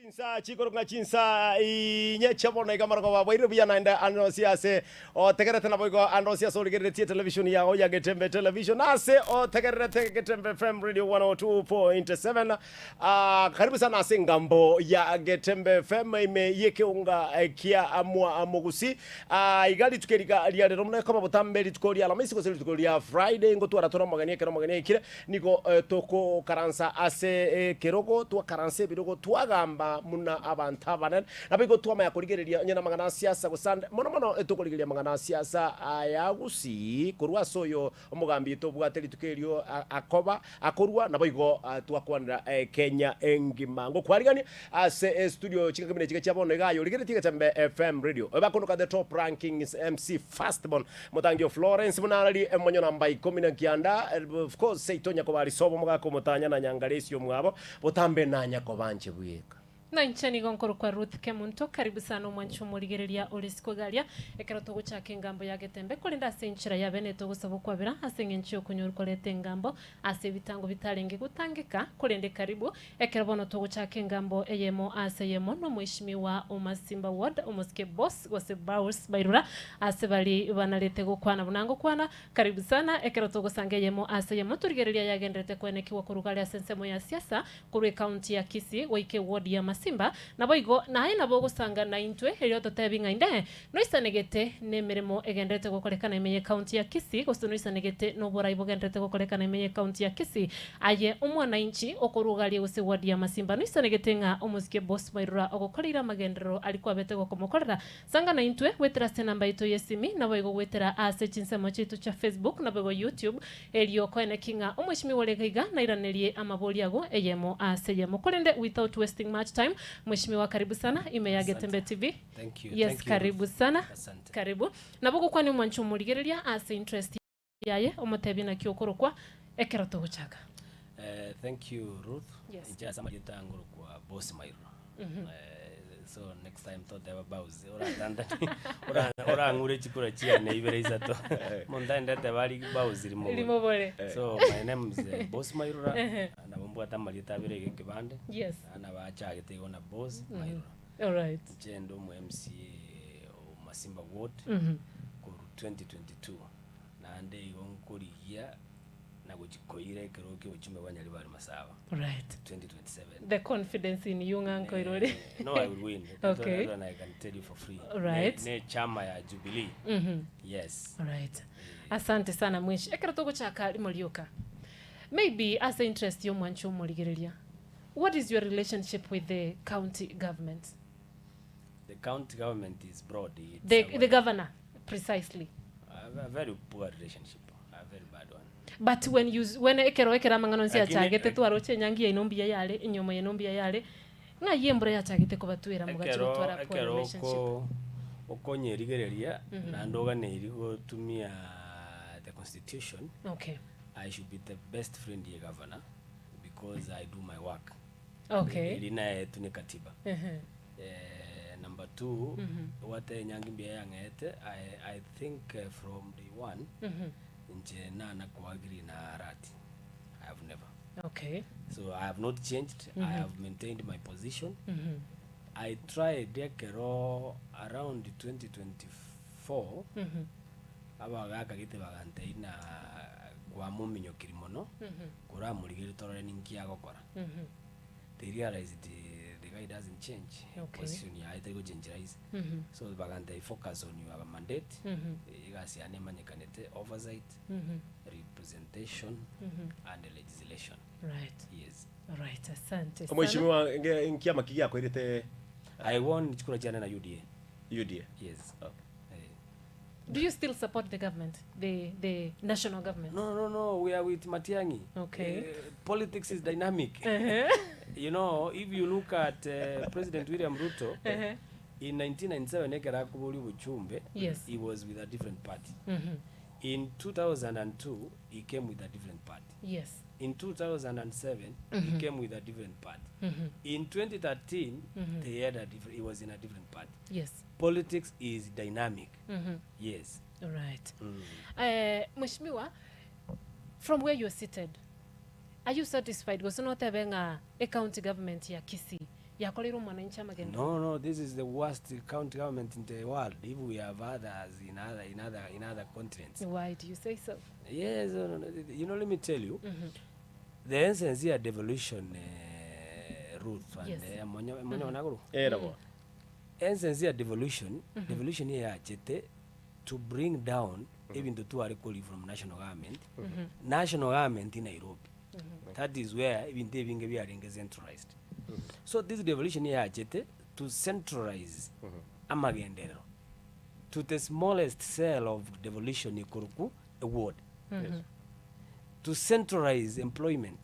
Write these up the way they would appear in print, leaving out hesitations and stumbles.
Chinsa chikorokwa ng'a chinsa inye chia bono iga amarogoba bwairire buya naende ande onsi ase otegerete naboigo ande onsi ase origereretie etelevision yao ya Getembe Television ase otegererete Getembe FM Radio 102.7 Ah, karibu sana ase engambo ya Getembe FM ime y'ekeunga kia mwa Mogusi. Ah, iga rituko eri iga ria rero buna ekoba botambe rituko ria Alamisi gose rituko ria Friday ngotwara tore omogeni ekero omogeni aikire Nigo togokaransa ase ekerogo, twakaransa ebirogo, twagamba buna abanto abanene. Naboigo twamanya korigereria onye namang'ana a siasa gose ande, mono mono tokorigereria amang'ana a siasa aya gusii korwa ase oyo omogambi tobwate rituko erio akoba akorwa, naboigo twakwanera Kenya engima. Ngokwarigania ase estudio chingaki buna echiga chia bono iga aye origeretie Getembe FM Radio. Oyo bakondoka The Top Rankings MC Firstborn. Motangi o Florence buna arari emonyo namba ikomi na kianda, of course seito nyakoba ari sobo omogaka omotanya na nyangaresi omwabo, botambe nanya koba nche bweka. Na inche nigo nkorokwa Ruth Kemunto, karibu sana omwanchi omorigereria ore isiko igaria, ekero togochaka engambo ya Getembe, korende ase enchera ya bene togosaba okwabera ase eng'encho yokonyorwa koreta engambo ase ebitango bitarenge gotangeka, korende karibu ekero bono togochaka engambo eyemo ase eyemo nomoishimiwa o Masimba Ward omosike Boss gose Baus Bairura ase bari banarete gokwana buna ngokwana. Karibu sana ekero togosanga eyemo ase eyemo torigereria yagenderete koenekigwa korwa gare ase ensemo ya siasa korwa ecounty ya Kisii goika eward ya Masimba. Naboigo naye nabo ogosanga naintwe erio ototebi ng'a inde Noisanegete nemeremo egenderete gokorekana ime y'ecounty ya Kisii, gose noisanegete noborai bogenderete gokorekana ime y'ecounty ya Kisii? Aye omwanainchi okorugaria gose ward ya Masimba, noisanegete ng'a omosike Boss Mairura ogokoreire amagenderero aria kwabete gokomokorera? Sanga naintwe goetera ase enamba yaito y'esimi, naboigo goetera ase chinsemo chiaito chia Facebook naboigo YouTube, erio koeneki ng'a omweshimiwa ore iga iga nairanerie amaborio ago eyemo ase eyemo. Korende without wasting much time, mweshimiwa karibu sana ime ya Getembe TV. Thank you. Yes, Thank you, karibu Ruth. sana. Asante. Karibu. Nabo gokwania omwancho omorigereria ase interest yaye, omotebie naki okorokwa ekero togochaka. Eh, thank you Ruth. Yes. Inche ase amarieta ngorokwa Boss Mairura. Eh, so next time toteba Bows oratantani ora- orang'ure chikura chiane ibere isato. Monto aendete bari Bows rimobore. Rimobore. So my name is eh, Boss Mairura. Ehe. Nabo mbwate amarieta abere iga ekebande. Yes. Nabachagete igo na Boss Mairura. Alright. Inche nde omo MCA o Masimba Ward korwa 2022 naende igo nkorigia na gochi koira ekerogo kia obochumbe bwa Nyaribari Masaba Right. 2027. The confidence in you ng'a nkoirore. Eh, no, I will win. That one- Okay. that one I can tell you for free. Right. Ne, ne chama ya Jubilee. Yes. Alright. Asante sana mwenshi. Ekero togochaka rimo rioka. Maybe ase interest y'omwanchi omorigereria. What is your relationship with the county government? The county government is broad. It's The, a the governor, precisely. A, a very poor relationship. A very bad one. But when you when ekero ekero amang'ana onsi Lakini- achagete twaroche enyangi yaino mbuya yare enyiomo yaino mbuya yare ng'ai embura yachagete kobatwera mogachi Ekero gotwara poor ekero relationship oko okonyerigereria naende oganeiri gotumia the constitution okay I should be the best friend ye governor because I do my work. Okay. Eri naetwe ne katiba. Ehe. Eh, number two, gwateba enyangi mbuya yang'ete, I, I think eh, from day one, inche nana koagree na Arati. I have never. Okay. So I have not changed, I have maintained my position. I tried ekero around 2024, abagaka gete bagantebia na kwamominyokiri mono, Koramorigerie torore ninki agokora. They realized the guy doesn't change. Okay. Position yaye tari gochenchera ise. So bagantebia focus on your mandate. Egasi yane emanyekanete oversight, representation and legislation. Right. Yes. Right. Asante sana. Omweshimiwa nge- nkiama ki giakoirete I won chikura chiane na UDA. UDA? Yes. Okay. Eh. Do you still support the government, the, the national government? No, no, no. We are with Matiang'i. Okay. Uh, politics is dynamic. You know, if you look at uh, President William Ruto, in 1997, ekero akoboria obochumbe, Yes. he was with a different party. In 2002, he came with a different party. Yes. In 2007, he came with a different party. In 2013, they had a different, he was in a different party. Yes. Politics is dynamic. Yes. Right. Eh, Mheshimiwa, from where you're seated, are you satisfied gose notebe ng'a ecounty government ya Kisii Yakoreire omwananchi amagendo. No, no, this is the worst county government in the world if we have others in other, in other, in other continents. Why do you say so? Yes, no, no, no, you know, let me tell you, the essence ya devolution, Ruth, and Yes. monyo, monyo nagoro. Eh, nabo. Essence ya devolution, devolution yachete to bring down ebinto tware kori from national government, national government in Nairobi. That is where ebinto ebinge biarenge centralized. So this devolution yachete to centralize amagenderero to the smallest cell of devolution ikoruku a ward. Yes. To centralize employment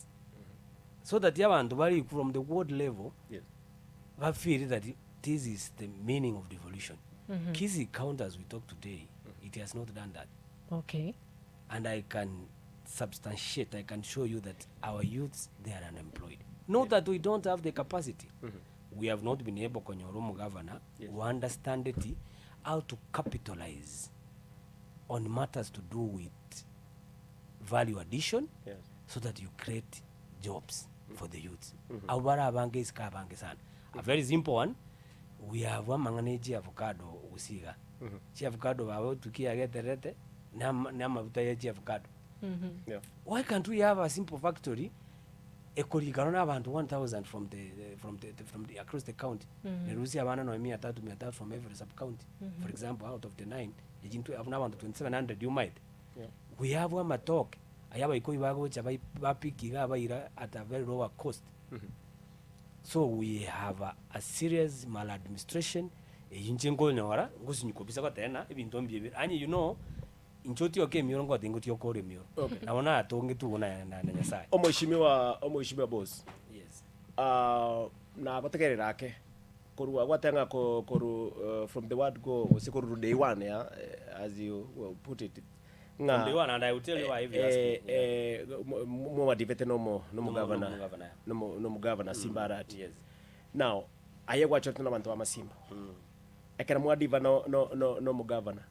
so that abantu bari from the ward level Yes. bafeel that this is the meaning of devolution. Kisii County, as we talk today, it has not done that. Okay. And I can substantiate, I can show you that our youths, they are unemployed. Not that we don't have the capacity. We have not been able, konyora omogavana, who understand it, how to capitalize on matters to do with value addition Yes. so that you create jobs for the youths. Abo bare abange isiko abange sana. A very simple one, we have amang'ana e avocado gosiga. Chiavocado baba tukiageterete na amabuta ya chiavocado. Yeah. Why can't we have a simple factory ekorigano na abantu 1000 from the from the, from the across the county? Nerusia abana no 300 300 from every sub county. For example, out of the 9, ejintu abana abantu 2700 you might. Yeah. We have amatoke aya abaikoi bagocha bapikiga abaira at a very lower cost. So we have a serious maladministration eyinche nkonyora ngosinywa kabisa gotena ebinto mbiebire anye you know inche otioke emioro ngote ngotioka ore emioro Okay. nabo natonge tugo na na na Nyasaye. Omoheshimiwa boss. Yes. Na gotegerera ake korwa gwatenga ko koru from the word go gose koru day one, yeah, as you will put it From day one, and I will tell you why if you ask me. Eh, mwamadivete nomo nomo Nomo- governor nomo governor. nomo nomo governor Simba Arati. Yes. Now aye gwachorete na bantu ba masimba ekera mwadiva no no no no governor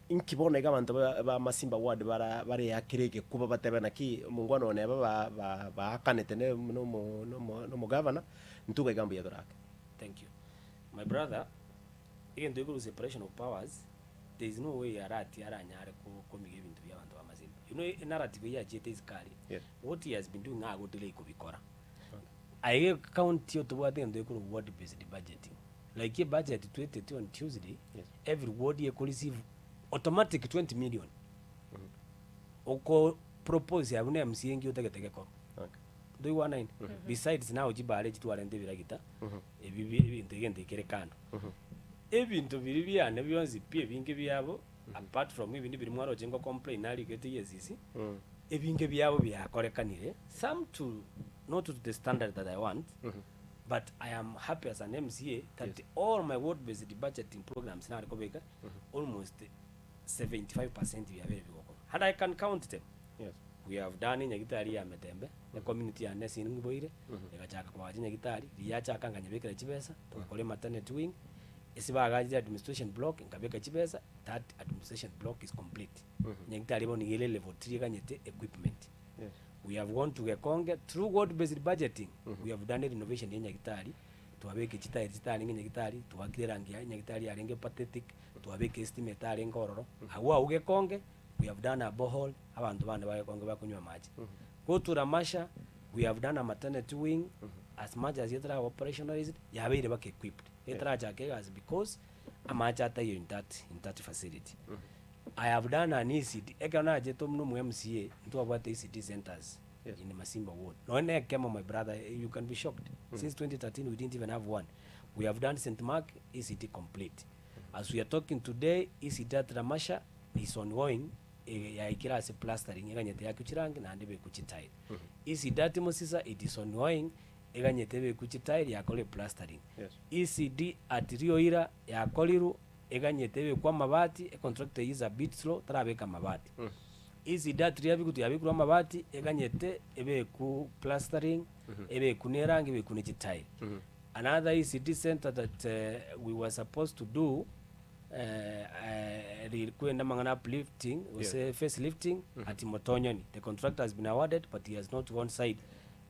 inkibona iga abanto ba masimba ward bara bareyakire kuba batebe naki mungwana one ba ba baakanete ne nomo nomo nomo governor ntuga igambo yadorake. Thank you. My brother, egento ekoro separation of powers, there is no way Arati aranyare komiga ebinto bia abanto ba masimba. You know, enarrative yachiete isikari. Yes. What he has been doing agotire ikobikora. Aige county otobwate egento ekoro ward based budgeting. Like a budget twetete on Tuesday, Yes. every ward eko receive automatic 20 million. Oko propose yabune MCA ngi otagete gekoro. Okay. Ndoigwanaine? Besides now chibare chitwarente ebiragita, ebi ebinto egento ekere kando. Ebinto biri biane bionsi pi ebinge biabo, apart from ebindi biri mwaroche ngo complain narigete EACC, ebinge biabo biakorekanire, some to not to the standard that I want, but I am happy as an MCA that all my ward-based budgeting programs narikobeka almost 75% biabere bigokora. And I can count them. Yes. We have done nyagitari ya Metembe, the community ya Nesin Ngiboire, egachaka kwacha nyagitari, riyachaka nganyabekera chibesa, tugakora maternity wing, esibagachire administration block, nkabeka chibesa, that administration block is complete. Nyagitari bono nigo ere level 3 eganyete equipment. Yes. We have gone to Gekonge through ward-based budgeting. We have done a renovation ya nyagitari, twabeke chitairi chitaringe nyagitari, twakire rangi ya nyagitari yarenge pathetic, twabeke estimate arenge ororo. Agwo agwo Gekonge, we have done a borehole, abantu bande ba Gekonge bakunywa amache. Go to Ramasha, we have done a maternity wing, as much as yetara operationalized, yabeire baka equipped. Yetara chake as because amache atayo in that facility. I have done an ECD. Ekero nachete omuno mu MCA, ntwabwate ECD centers Yes. in Masimba ward. No nekemo my brother, you can be shocked. Since 2013 we didn't even have one. We have done St. Mark ECD complete. As we are talking today, ECD at Ramasha is ongoing. Yaikira ase plastering eganyete yakuchirangi naende bekuchitile. ECD at Musisa it is ongoing eganyete bekuchitile yakore plastering. Yes. ECD at Rioira yakoriru eganyete ebekwa amabati, econtractor is a bit slow tarabeka amabati. ECD at Riabigutu yabikirwe amabati eganyete ebeku plastering, ebeku nerangi ebeku nechitile. Another ECD center that we were supposed to do kwenda mang'ana uplifting, yeah. Facelifting at Motonyoni. The contractor has been awarded but he has not gone side.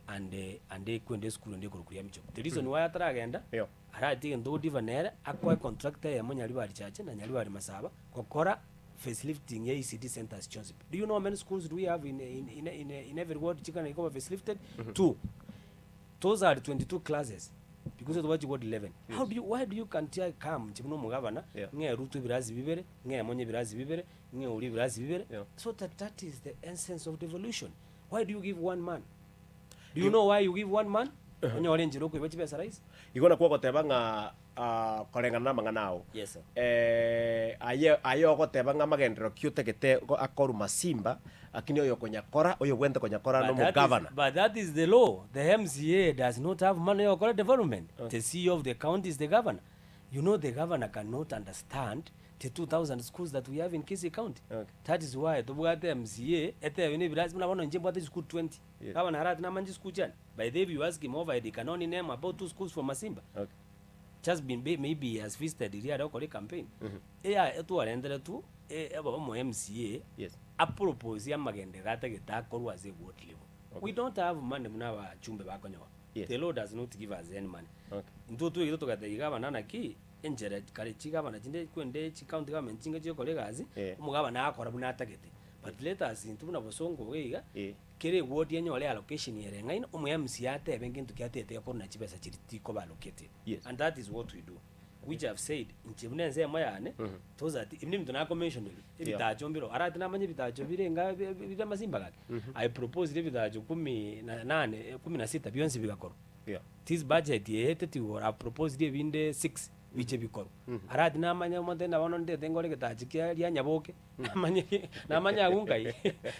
And ande kwende esukuru ende ekorokwa Riamchok. The reason why ataragenda, Yeah. aratie egento godiva nere, akoe contractor eyemo Nyaribari Chache na Nyaribari Masaba, gokora facelifting ya ECD centers chionsi pi. Do you know how many schools do we have in, in, in, in, in every ward chikana koba facelifted? Two. Those are 22 classes because tobwate ward 11. How do you, why do you can't I come nche buna omogabana, Yeah. ng'e Ruto ebirasi bibere, ng'e Monye ebirasi bibere, ng'e Oria ebirasi bibere, Yeah. so that that is the essence of devolution. Why do you give one man? Do you know why you give one man? Onyore enchera okoiba chibesa rahisi. Igo nakwo ogoteba ng'a ah, koreng'ana na amang'ana ao. Yes sir. Eh, aye aye ogoteba ng'a amagenderero ki otagete go- akorwa masimba, lakini oyo okonyakora, oyo obwenerete konyakora But that is, nomogavana. but that is the law. The MCA does not have money okora development. The CEO of the county is the governor. You know the governor cannot understand the 2000 schools that we have in Kisii County. Okay. That is why tobwate MCA etebe na ebirasi buna bono inche mbwate chischool 20. Yes. Governor arati namanye chischool chiane. By the way, if you ask him over he can only name about two schools from Masimba. Okay. Just been maybe he has visited riria are okora campaign. Eya etwarendere tu eba omo MCA Yes. apropose amagenderero atagete akorwa ase ward level. We don't have money buna abachumbe bakonyora. Yes. The law does not give us any money. Okay. Intwe twegete togatebia gavana naki enchera kare chigavana chinde kwende chi county government chinga chigokora egasi Eh. omogavana akora buna atagete. But let us intwe buna bosongo iga iga Eh. kere eward enyore allocation ere eng'aini omo MCA atebe ngento ki atete gekorwa na chibesa chiri tikoba allocated. Yes. And that is what we do. Which I have said inche buna ensemo yane those are the ebi nebinto nakomentionire ebitacho mbiro arati namanye ebitacho bire enga bire amasimba gaki I proposed ebitacho kumi na nane kumi na sita bionsi bigakorwa. Yeah. This budget yeetete igoro I proposed ebinde six biche bikorwa. Arati namanya omonto na bono ndete nkore egetacho kia ria nyaboke namanye namanye agwo nkai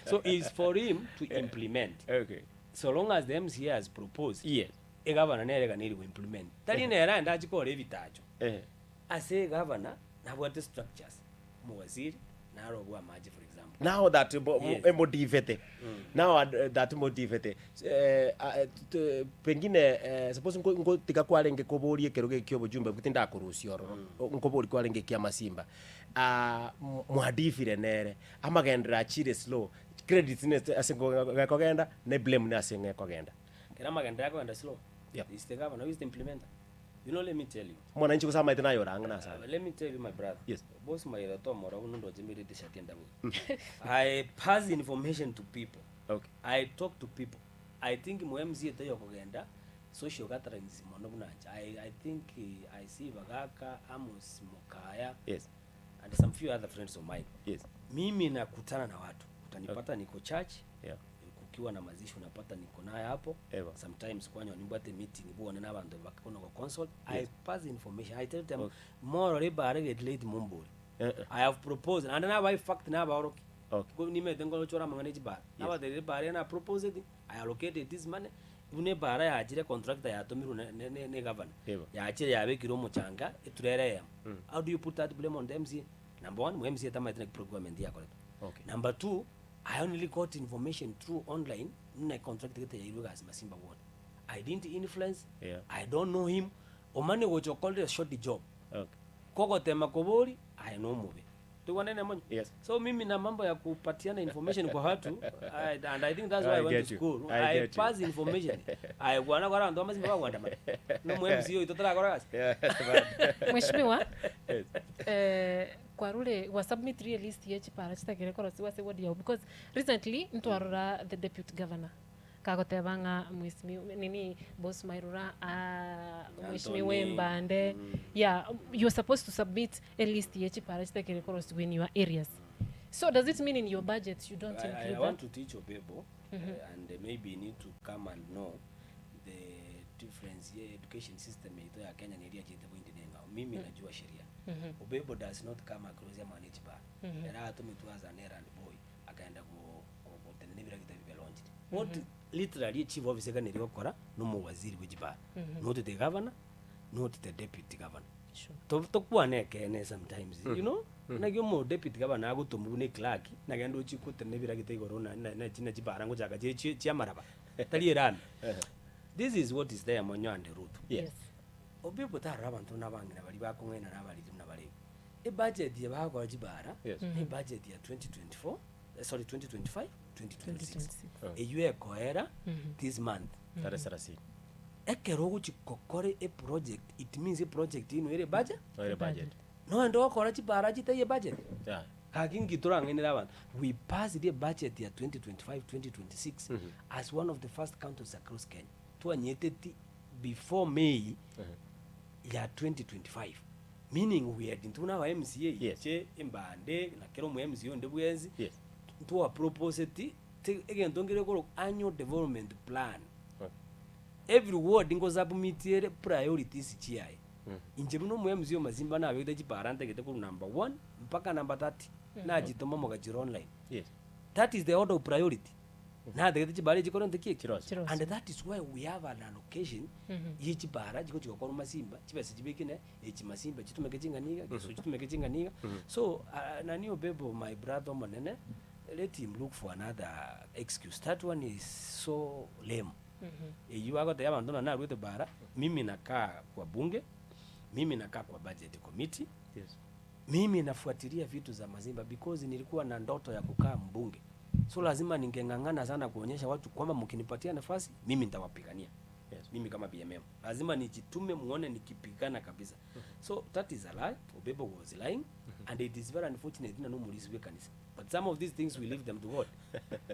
so is for him to implement. Okay. So long as the MCA has proposed Yes. egavana nere eganeri goimplement. Tari nere aende achi kore ebitacho. Eh. Ase egavana nabwate structures omowaziri naro obwa amache for example. Now that bo, Yes. motivate now that motivate eh, pengine eh, suppose nko nko tika kwarenge koborie ekero geki obojumbe bwite ndakorusia ororo nkobori kwarenge kia masimba ah, mwadifire nere amagendera achire slow credits ne ase ngekogenda ne blame ne ase ngekogenda Kera amagendera akogenda slow. Yeah. Is the governor who is the implementer. You know let me tell you. mwananchi gosamaete naye orang'ana ase Let me tell you my brother. Yes. Boss Maira tomora uno ndoche mbere t-shirt endabu. I pass information to people. Okay. I talk to people. I think mu MCA teyo kogenda social gatherings mono bunancha. I think I see Bagaka, Amos Mokaya Yes. and some few other friends of mine. Yes. Mimi nakutana na watu. Utanipata okay. Niko church. Yeah. Kukiwa na mazishi unapata niko naye hapo. Eva. Sometimes kwanya nimbwate meeting buone n'abantu bakona ko consult. Yes. I pass information. I tell them Okay. more riba get late mumburi. Eh, eh. I have proposed and now I fact na baoroki. Okay. Ko nimete ngolo chora mang'ana chibara. Nabaterire bara na proposed I allocated this money. Ibune bara yachire contractor yatomirwe ne, ne, ne, ne governor. Eva. Yachire yabekire omochanga eturere yamo. How do you put that blame on the MCA? Number one, mu MCA tamaite procurement yakoretwe. Okay. Number two, I only got information through online nna contract gete yairwe gasi Masimba ward. I didn't influence. Yeah. I don't know him. Omane gocho called a short job. Okay. Kogotema kobori I know mubi. Tuwanene monyo. Yes. So mimi na mambo ya kupatiana information kwa watu I, and I think that's why I, I went get to you. school. I I, get you. pass information. I wana kwa ndo amasimba bagwanda mara. No mu MCO itotara kora gasi. Yeah. Mheshimiwa Yes. kwarure wa submit real list ye chipara chitagere korosi wase ward yao because recently ntwarora the deputy governor kagoteba ng'a mheshimiwa nini boss Mairura mheshimiwa Anthony. Mbande yeah you're supposed to submit a list ye chipara chitagere korosi in your areas so does it mean in your budget you don't I, include I want that to teach Obebo and maybe you need to come and know the difference ye education system yetu ya Kenya ni iria chete point nenga mimi najua sheria Obebo does not come across ya manage bar era atumitu as an errand boy akaenda ku ku tenene kitabu bya launched what literally chief officer kan iri gokora no mu waziri w'ejibara not the governor not the deputy governor Sure. tokwane kene sometimes you know nagio mo deputy governor agotomu ne clerk nagenda ochikutene biragita igoro na na na china chibara ngochaka chi chia maraba tali erami this is what is there monyo and root Yes. obibo tarora abantu nabangina bari bakong'aina nabariri nabarebe ebudget yebakora chibara Yes. ni budget ya 2024 sorry 2025 2026 2026. eyo ekoera this month. Tarehe thelathini. Ekero ogochi gokora eproject, it means eproject eye noere ebudget, Noere budget. Noende gokora chibara chitaiyo ebudget? Yeah. Gaki nki torang'ainere abanto? We passed ebudget ya 2025, 2026 as one of the first counties across Kenya. Twanyeteti before May ya 2025 meaning we had intwe buna aba MCA Yes. inche embande na kera omo MCA onde bwensi Yes. ntwaproposeti ti egento nkere korokwa annual development plan. Okay. Every ward ngosubmit ere priorities chiaye. Inche buna omo MCA o Masimba nabegete chipara ntagete korwa number one mpaka number 30 nachitoma mogachira online. Yes. That is the order of priority. Natagete chibara echi korente ki eki? Chirosi. Chirosi. And that is why we have an allocation ye chibara chigochi gokorwa Masimba, chibesa chibekine echi Masimba chitumeke ching'ani iga, Gesu chitumeke ching'ani iga. So nani Obebo my brother omonene, let him look for another excuse. That one is so lame. Eyio agotebia abanto ng'a naruete bara, mimi nakaa kwa bunge, mimi nakaa kwa budget committee, Yes. mimi nafuatilia vitu za Masimba because nilikuwa na ndoto ya kukaa mbunge. So lazima ningeng'ang'ana sana kuonyesha watu kwamba mkinipatia nafasi mimi nitawapigania. Yes. Mimi kama BMM lazima nijitume muone nikipigana kabisa. So that is a lie. Obebo was lying and it is very unfortunate na no mulisi we kanisa. But some of these things we leave them to God.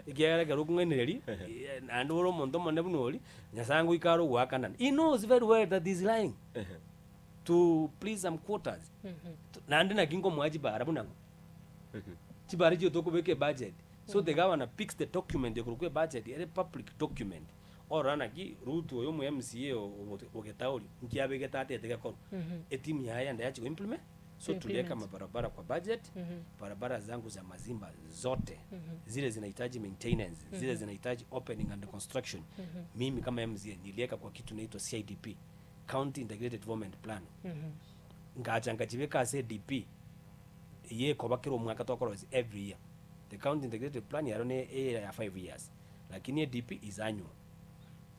Ekiagera ekero okong'ainereria eh, naende ore omonto omonene buna oria, Nyasaye ngoika are ogoakanana. He knows very well that he is lying to please some quarters. Naende naki nkomoa chibara buna ng'o? Chibara echio tokobeka ebudget. So the governor picks the document ekorokwa ebudget ere public document orora naki Ruto oyo omo MCA o o Getauri nki abegete atete gekorwa. Etimu yaye ende yachia go implement so To tuliweka implement. mabarabara kwa budget barabara zangu za Mazimba zote zile zinahitaji maintenance zile zinahitaji opening and construction mimi kama MCA niliweka kwa kitu inaitwa CIDP County Integrated Development Plan ngacha ngachibeka ase DP yekoba kera omwaka tokora every year the county integrated plan yaro ne era ya 5 years lakini DP is annual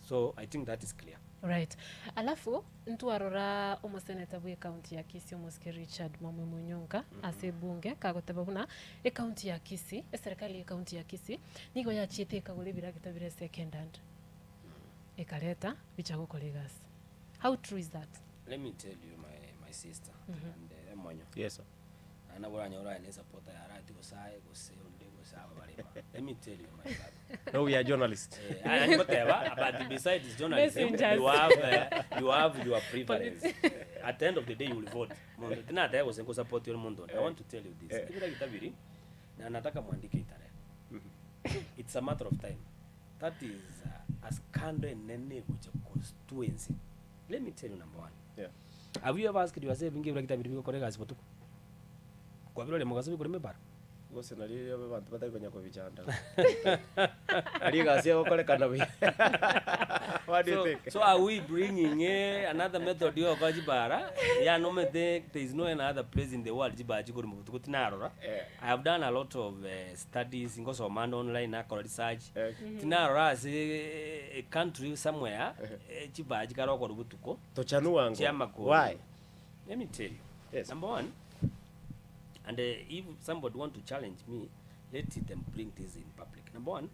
so i think that is clear Right. Alafu ntwarora omoseneta bwa ekaunti ya Kisii omosike Richard Mwamwe Munyonga ase ebunge kagoteba buna ekaunti ya Kisii eserikali ya ekaunti ya Kisii nigo yachiete ekagora ebiragita bire second hand ekareta bicha gokora egasi. How true is that? let me tell you my, my sister and emonyo Yes sir. ana boranyora aye ne supporter ya rati gose aye gose onde gose aba barema let me tell you my brother No, we are journalists. Eh, aya nikoteba but besides journalism Messengers. you have you have your preference at the end of the day you will vote mundu tinataka gose ngusupport yori mundu i want to tell you this ibira kitabiri na nataka mwandike itarehe it's a matter of time that is a scandal enene gocha constituency let me tell you number one Yeah. have you ever asked yourself inge ibira kitabiri bigokora egasi botuko kwabira ore mogaso bikore mebara Gose nari abantu batari konya kobichanda. Ari egasi egokorekana buya. What do you so, think? so are we bringing another method yoko chibara yeah no mete there is no another place in the world chibara chikori mubutuko tinarora Eh. i have done a lot of studies ngosoma ande online nakora research Eh. tinarora ase a country somewhere chibara chikarokora butuko Tochanua ngo. chiamakori Why? let me tell you Yes. number one and if somebody want to challenge me let them bring this in public number one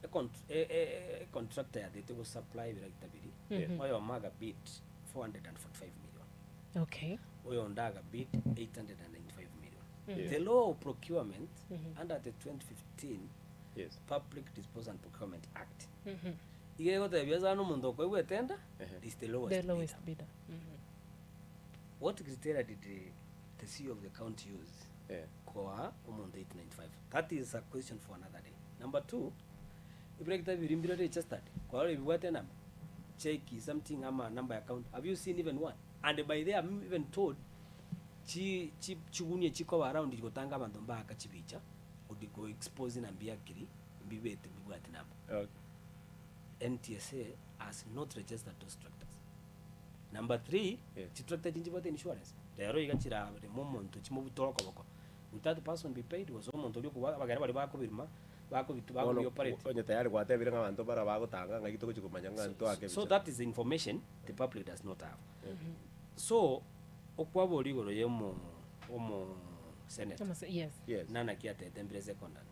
a, cont- a, a, a contractor yathete go supply biragita biri oyo maga bid 445 million Okay. oyo ndaga bid 895 million Yeah. the law of procurement under the 2015 Yes. public disposal and procurement act igegotebia sana omonto okoigwa etenda is the lowest The bidder. lowest bidder. What criteria did the CEO of the county use Yeah. kwa omonto 895? That is a question for another day. Number two, ibrekta birimbiro registered. Kwa wale bibwate number. Check something ama number ya account. Have you seen even one? And by there I'm even told chi chi chigunie chiko around gotanga abantu mbaka chibicha odi go expose na mbiakiri mbibete mbibwate number. Okay. NTSA has not registered those tractors. Number three, Yeah. chitractor chinchibwate insurance. Rero iga chirabire mo omonto chimobutora okoboko. Will that person be paid? Gose omonto oria okobua abagere baria bakobiruma bakobitu Bono, bakobioperate. onye tayari gwatebire ng'a abanto bara bagotanga ng'aki togochi komanya ng'a ntoake So bicha. that is information the public does not have. So okwabora igoro ya omo omo senator Yes. Yes. nana ki atete mbire secondary.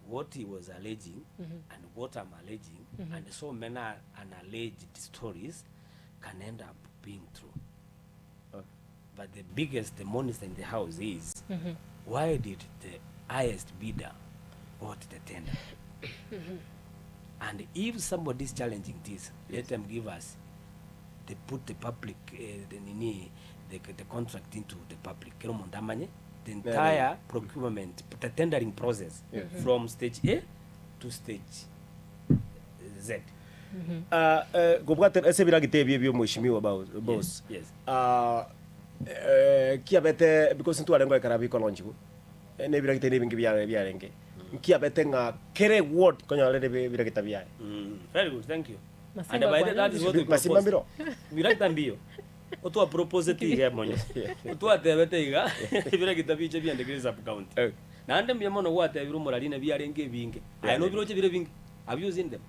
What he was alleging and what I'm alleging and so many unalleged stories can end up being true. But the biggest monster in the house is why did the highest bidder got the tender? And if somebody is challenging this, let them give us they put the public eh, the nini the, the contract into the public kero omonto amanye the entire procurement the tendering process from stage A to stage Z. Ah, eh, kobwate ase ebiragita ebio ebio mweshimiwa bao- boss Yes. Ah, eh, kiabete because ntwarenge ekero bikolonchigwa eh, na ebiragita na ebinge biare biarenge nkiabete ng'a kere ward konyora ere ebiragita biaye Mm, very good, thank you. Masimba And by the kwa that is what we Masimba propose. mbiro. Biragita mbio. Otwa propose tiga monyo. Otwatebete iga ebiragita biche biandikire sub county. Eh. Naende mbuya mono gwatebire omorari na biarenge ebinge. Aye no biroche bire binge. Have you seen them?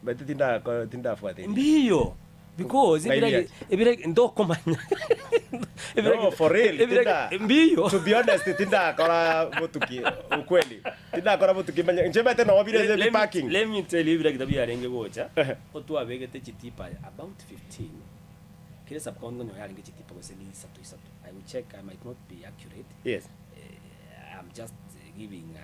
But tinda tindafuatilia. Mbiyo. Because Ngai ebiragi ebiragi ndokomanya. No, for real, tinda. Mbiyo. To be honest, tindakora botuki ukweli. Tindakora botuki manya. Nchebete no bire Let- ze let me- parking. Let me tell you ebiragita biarenge gocha. Ehe. Otwabegete chitipa about 15. Kere sub county ngonyo yarenge chitipa gose ni isato isato. I will check, I might not be accurate. Yes. Eh, I'm just giving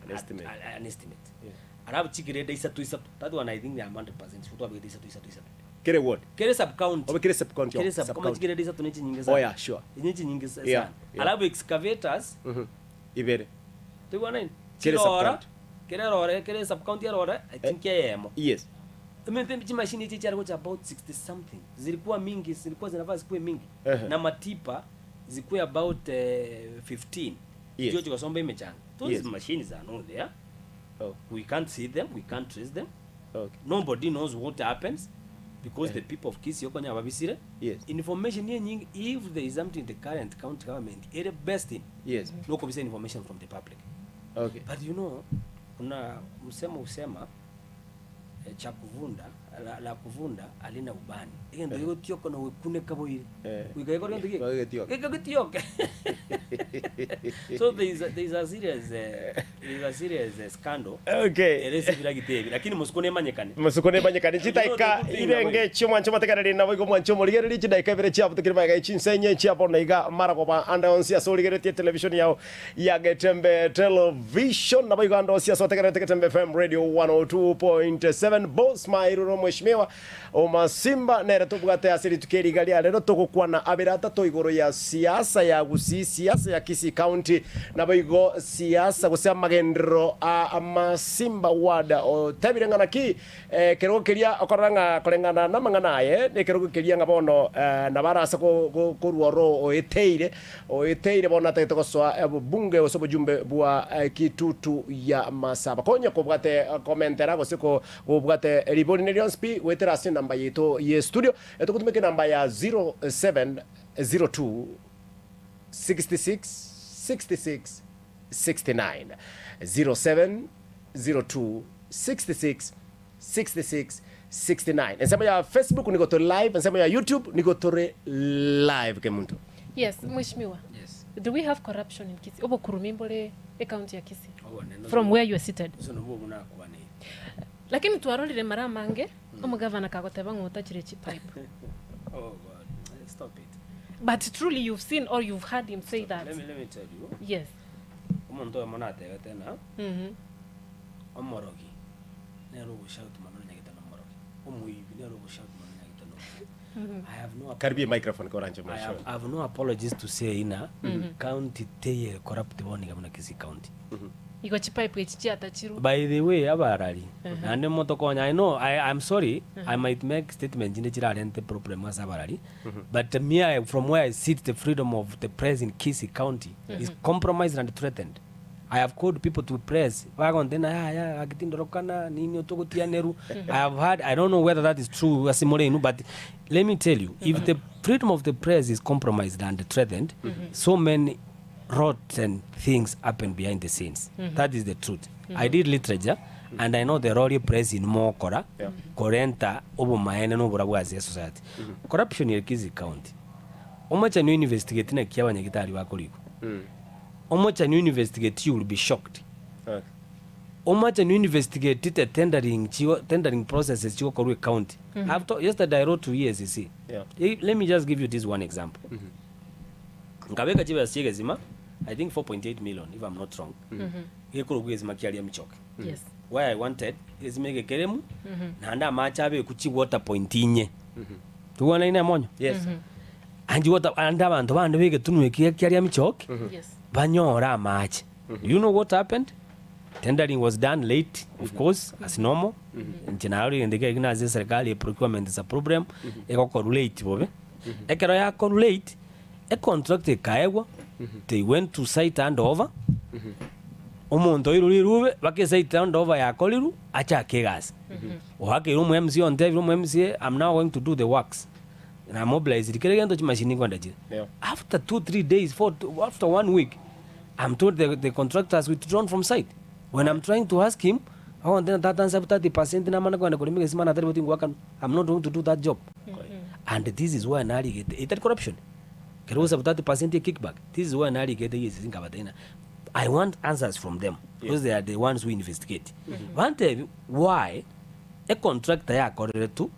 An estimate. an estimate. Yeah. Alafu chigirede isato isato. That one I think I'm 100% sure twabegete isato isato isato. Kere ward. Kere sub county. Obe kere sub county. Kere sub county chigirede isato nechi nyingi sana. Oh yeah, sure. Nechi nyingi sana. Yeah, yeah. Alafu excavators Mhm. Ibere. tuigwa nini? Kere sub Chirora. county. Kere rora, kere sub county ya rora, I think yemo. Yes. Chimashini ichi chari kucha about 60 something zilikuwa mingi zilikuwa zinafaa zikuwe mingi Ehe. na matipa zikuwe about 15 Yes. Chio chikasomba imechanga those Yes. machines are not there Oh, we can't see them we can't trace them okay. nobody knows what happens because the people of Kisii okonya babisire Yes. information ye nyingi if there is something the current county government ere best in Yes. no kabisa information from the public Okay. but you know kuna msemo usema eh, cha kuvunda la, la kuvunda alina ubani egento gigotioka na gwekuneka boire Eh. wikaikora gento Gigotioka. gigotioka so there is a, there is a serious uh, there is a serious uh, scandal Okay. eresi biragita ebi lakini musuko nemanyekane Musuko nebanyekani chitaika irenge chimwancho matekareri nabo igo mwancho morigereri chidaika ibere chiabutukire maega chinsenye chiabona iga maragoba ande onsi ase origeretie television yao ya Getembe television nabo igo ande onsi ase otegererete Getembe FM radio 102.7 boss mairuro mheshimiwa omasimba nere tobwate ase rituko eriga ria rero togokwana abere atato igoro ya siasa ya Gusii siasa ya Kisii County nabo igo siasa gose amagenderero a amasimba ward otebire ng'ana ki eh, kerogo keria okorora ng'a koreng'ana na amang'ana aye na ekerogo keria ng'a bono eh, nabarase korwa oro oeteire oeteire bono atagete gosoa obobunge gose obojumbe bwa eh, kitutu ya masaba konya kobwate eh, komentera gose kobwate ribori ne rionsi pi goetera ase enamba yaito ya studio etogotumeka enamba ya 0702 66 66 69 07 02 66 66 69 ensemo ya facebook nigo tore live ensemo ya youtube nigo tore live kemuntu Yes, mheshimiwa. yes Do we have corruption in Kisii? Obokurumi mbole e county ya Kisii. obone From where you are seated. so nobwo bunakwanire Lakini twarorire mara mange omugavana kagoteba ng'otachire chipipe. oh god stop it But truly you've seen or you've heard him say that. let me let me tell you Yes. omonto oyo mono atebete na Mhm. omorogi nere ogoshout mono nyagete na omorogi omoibi nere ogoshout mono nyagete na omoibi I have no karibia microphone koranche I have, I have no apologies to say ina county teye corrupt boniga muna Kisii county Igo chipipe echi chiatachirwe. by the way abarari nande motokonya i know I, i'm sorry i might make statement inde chirarente problem as abarari but me I, from where i sit the freedom of the press in Kisii county is compromised and threatened i have called people to press bagontena yaya agitindorokana nini otogotianeru i have had i don't know whether that is true asimorenu but let me tell you if the freedom of the press is compromised and threatened so many rotten things happen behind the scenes. That is the truth. I did literature and I know the role press in mokora korenta obomaene nobora bwa society. Corruption in Kisii County. Omocha ni investigate na kia abanyagitari bakorigwa. Omocha ni investigate you will be shocked. Okay. Omache ni investigate the tendering chigo tendering processes chigokorwa ecounty. I've to, yesterday I wrote to EACC. Yeah. Eh, Let me just give you this one example. Nkabeka chibesa chia egesima, I think 4.8 million if I'm not wrong. Gekorokwa egesima kiaria Michoke. Yes. Why I wanted egesima eke keremu naende amache abekwe chi water point inye. Togwanaine emonyo? Yes. Anchi water ande abanto bande ba egetunwa eke kiaria Michoke Yes. banyore amache. Do you know what happened? Tendering was done late, of course, as normal. Inche narorire egento ekere ekio nase eserikali e procurement is a problem, egokorwa late bobe. Ekero yakorwa late, econtract ekaegwa, they went to site handover, omonto oirwe rirube, mpaka esite handover yakorirwe, achake egasi. Oakeire omo MCA ontebire omo MCA, I'm now going to do the works. Na mobilized kera egento chimashini nkoenda chire. Yeah. After 2, 3 days, 4, after one week, I'm told the, the contractor has withdrawn from site. When I'm trying to ask him, agontebia tata nsabe 30% namana kogenda korema egesima natari boti ngoakana. I'm not going to do that job. And this is why narigete, etari corruption. Kero ogosabu 30% ye kickback, this is why narigete EACC nkabatebia ng'a I want answers from them because they are the ones who investigate. Bantebi why a contractor yakoreretwe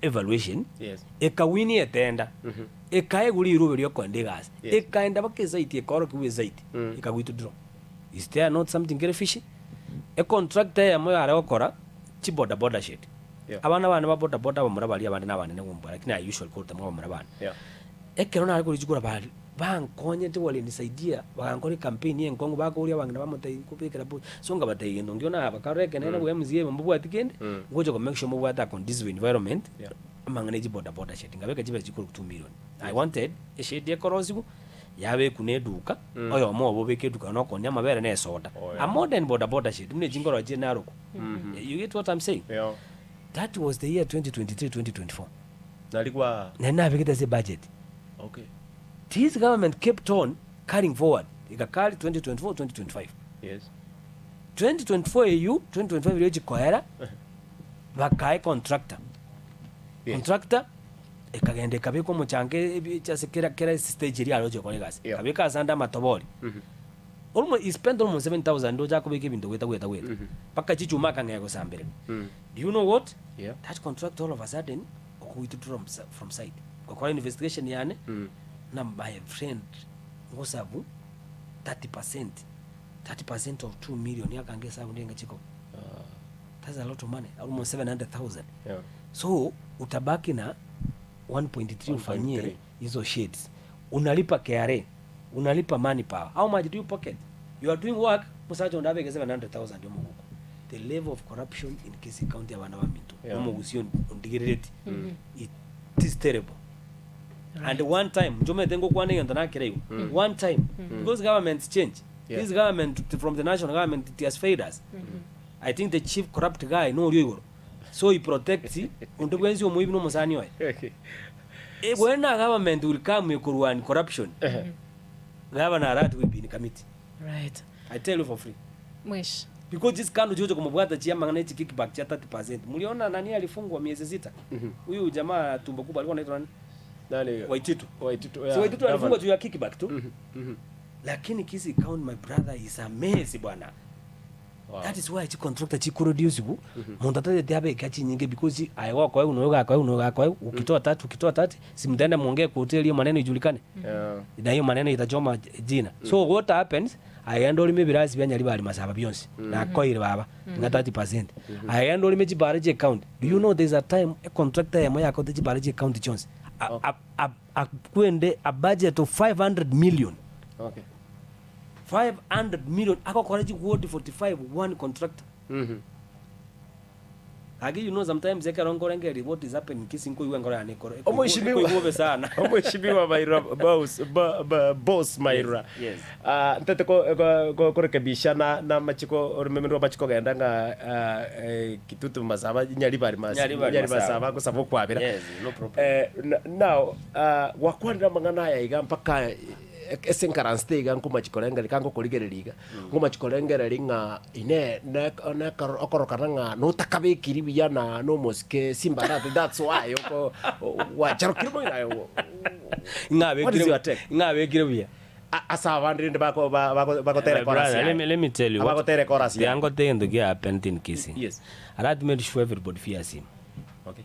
evaluation Yes. ekawini etenda ekaegwa rirobe riokoenda egasi Yes. ekaenda mpaka esaiti ekaorokiwa esaiti eka withdraw is there not something kere fishy econtractor eyemo yare gokora chibodaboda shed Yeah. abana bane ba bodaboda abamura baria abande na abanene gombwa lakini I usually call them abamura bane Yeah. ekero nare korichikura bari bankonyete walinisaidia bagankora ecampaign enkong'u bakoria abang'ina bamotebia nkobekera bo so nkabatebia gento nkio naba karore ekenene bwa MCA mbobwati kende ngocha ko make sure mobwate a conducive environment Yeah. amang'ana ya chibodaboda shed nkabeka chibesa chikorwa 2 million I wanted eshedi ekorosiwa yabekwa na eduka oyomo obo obeke eduka nokonia amabere na esoda Oh, yeah. a modern bodaboda shed buna echingoro chire Narok you get what I'm saying Yeah. that was the year 2023 2024 Narigwa. nari nabekete ase ebudget Okay. This government kept on carrying forward ekakari 2024 2025 Yes. 2024 eywo 2025 erio chikoera bakae contractor Yes. contractor ekagenda ekabeka omochango ebi- ase kera kera stage eria aroche gokora egasi Yeah. ekabeka ase ande amatobori almost he spent almost 7000 ndoche akobeka ebinto goeta goeta goeta mpaka chichuma akang'ea gosamberera do you know what Yeah. that contract all of a sudden okowithdraw from, si- from site gokora investigation yane na my friend ngosabu 30% 30% of 2 million yakange esabu ndenge chiko that's a lot of money almost 700000 Yeah. so utabaki na 1.3 ufanyie 1.3. hizo shades unalipa KRA unalipa money power how much do you pocket you are doing work musacha ondabeke 700000 yomuguko the level of corruption in Kisii County abana baminto Yeah. omogusii ondigerereti it is terrible and one time njomete ngokwana egento nakera igo one time because governments change Yeah. this government from the national government it has failed us i think the chief corrupt guy noria igoro so he protects onde bwensi omoibi na omosani oye Eh, when a government will come ekorwani corruption governor arati will be in committee Right. i tell you for free Mwish. because this kando chocho kumubwata chiama na kickback cha 30% mliona nani alifungwa miezi sita huyu jamaa tumbo kubwa alikuwa anaitwa nani Nani? Waititu Waititu. yeah. So Waititu alifungwa Governor. juu ya kickback tu lakini Kisii County my brother is a mess bwana Wow. that is why chicontractor chikureduce ku mundu atatete abeka chinyinge because aye wakoe unoyo gakoe unoyo gakoe ukitoa tatu ukitoa tatu simtaenda muongee kwa hoteli hiyo maneno ijulikane Yeah. na hiyo maneno itachoma jina so what happens aigenda orime ebirasi bia nyaribari masaba bionsi nakoire baba nga 30% aigenda orime chibare chia county do you know there's a time a contractor yamo yakote chibare chia county chionsi akwende a budget of 500 million Okay. 500 million akokora chiward 45 one contractor Mhm. Aki you know sometimes ekero nkorenge what is happening Kisii nkoigwa enkoro yane ekoro Omweshimiwa. ekoigwa sana Omweshimiwa Maira Boss ba, ba, Boss Maira. Yes, yes. Ah, ntete ko ko- ko kurekebisha na na machiko orumeme rwa machiko genda nga ah, eh, kitutu masaba nyaribari mas Nyaribari nyaribari masaba. masaba gusaba okwabira. Yes, no problem. Eh, na- now ah, gwakwanira mang'ana aya iga mpaka eh, ase enkaranste iga nkomachikorengeri ka ngokorigereria iga nkomachikorengeri ng'a ine ne- nekoro- okorokana ng'a notakabekiri buya na nomosike simbarati that's why oko wacharokire moira What is your ng'abekire take? ng'abekire buya. Ase abande rende bako ba bako bagotera My ekorasi brother, yaye. let me, let me tell you what Abagotera ekorasi the yaye. angle thing to get happened in Kisii. Yes. Arati made sure everybody fears him. Okay.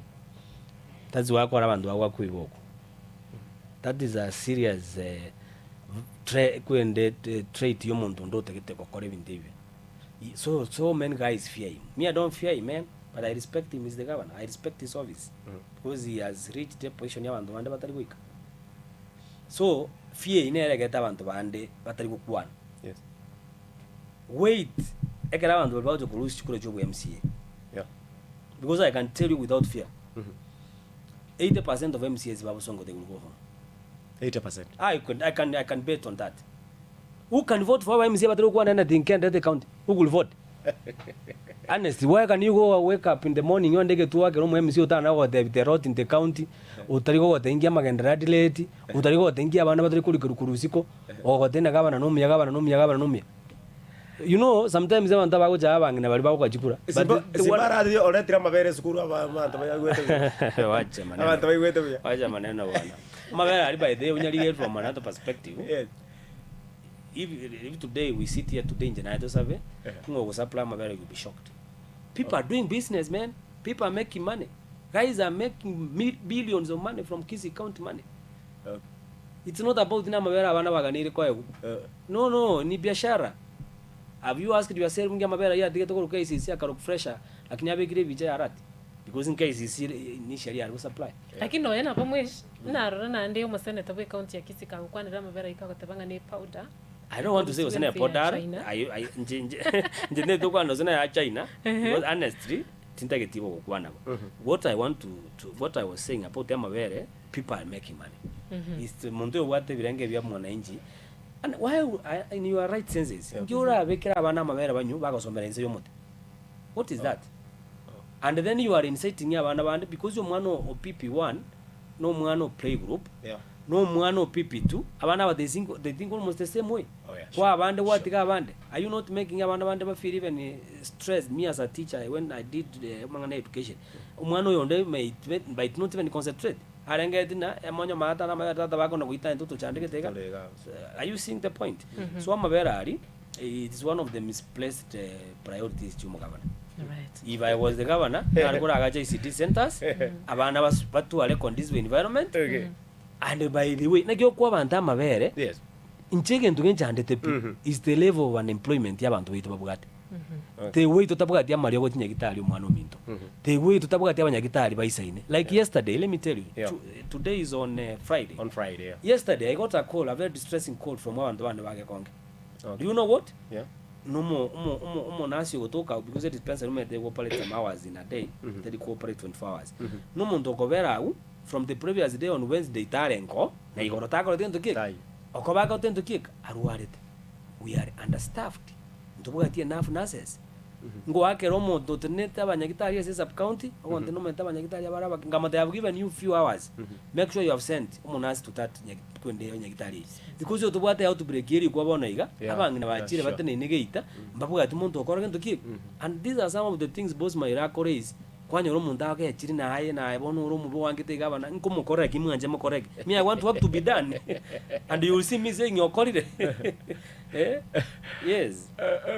That's why akora abanto bagwakwa iboko. That is a serious tra kwende trait ya omonto onde otagete gokora ebinto ebibe. So so many guys fear him. Me I don't fear him man, but I respect him, he's the governor. I respect his office because he has reached a position ya abanto bande batari goika. So, fear eyio nere egete abanto bande batari gokwana. Yes. Wait ekero abanto baria bagocha korwa chikura chia obo MCA. Yeah. Because I can tell you without fear, 80% of MCAs ba Bosongo they will go home. 80%. I can, I can, I can bet on that. Who can vote for our MCA batari gokwana anything kende the county? Who will vote? Honestly, why can you go wake up in the morning onde egetuo ekero omo MC otana gogotebia the road in the county, otari gogotebia nki amagenderero adeleti, otari gogotebia nki abana batari korikerwa korwa isiko, ogogotebia ng'a gavana nomuya, gavana nomuya, gavana nomuya. You know, sometimes abanto abagocha abang'ina baria bagoka chikura, but Simba the Simba one arathie oretire amabere esukuru aba abanto baigwete buya. Wacha maneno. Abanto baigwete buya. Wacha maneno bwana. Amabere aria by the way onyarigerie from another perspective. Yes. If, if today we sit here today inche naye tosabe, ng'a ogosupply amabere you'll be shocked. People are doing business man, people are making money. Guys are making billions of money from Kisii County money. Okay. It's not about ng'a amabere abana baganeire koegwa. No no, ni biashara. Have you asked yourself ng'a amabere ayio atigete korwa KCC akarokwa fresher lakini abekire ebicha ya rat? Because in KCC initially yare gosupply. Lakini nonya nabo mweshi, narora naende omoseneta bwe county ya Kisii kagokwanera amabere ayio kagoteba ng'a ne powder. I don't want to say gose ne Constituency ya powder, China. I, I, nche, nche, nche ntagete gokwana gose na ya China, because honestly, tintageti igo gokwana bo. What I want to, to, what I was saying about amabere, people are making money. It's monto obwate ebirenge bia mwananchi, and why, I, in your right senses, Yeah. nki orabekere abana amabere banywe bagosomera inse y'omote? What is that? And then you are inciting abana bande because omwana o PP1 no omwana o playgroup Yeah. no omwana o PP2 abana aba they think, they think almost the same way. Oh, yeah, Kwa sure. abande gwatiga abande. Are you not making abana bande ba feel even stressed? Me as a teacher when I did the mang'ana education. Omwana oyo onde may, might not even concentrate. Arengeti na emonyo maata na amabere tata bakona goita intwe tochandegete iga. Tore iga. Are you seeing the point? So amabere ari it is one of the misplaced priorities chia omogabana. Right. If I was the governor, nare koragacha ICT centers, abana bas batware conducive environment, Okay. and by the way, naki okwa abanto amabere, Yes. inche egento genchandete pi, is the level of unemployment ya abanto baito babwate. The way totabwati amariogo chinyagitari omwana ominto. The way totabwati abanyagitari baisaine. Like yesterday, let me tell you, Yeah. today is on Friday. On Friday, yeah. Yesterday I got a call, a very distressing call from abanto bande bagekonge. Okay. Do you know what? Yeah. Nomo omo omo omonasi ogotoka because dispensary omanyete goparate some hours in a day, teri cooperate 24 hours. Nomonto okobera agwo from the previous day on Wednesday tarengo na igoro takorete gento kieka. Tai. Okoba akorete gento kieka arwarete. We are understaffed. Ntobwati enough nurses. Ngoakera omonto otenenete abanyagitari ase sub county, ogonte nomanyete abanyagitari abare abake, nkamotebia I have given you few hours. Make sure you have sent omonurse to that kwende nyagitari eye. Because otobwate outbreak eri kwa bono iga, Yeah, abang'ina yeah, bachire sure. bateneine geita, mbabwati monto okora gento kieka. And these are some of the things boss Maira akoraise, kwanyora omonto agechire naye naye bono ore omobe oangete iga abana, nkomokorera ki mwanche mokoreke. Me I want work to be done. And you will see me saying okorire. Eh? Yes.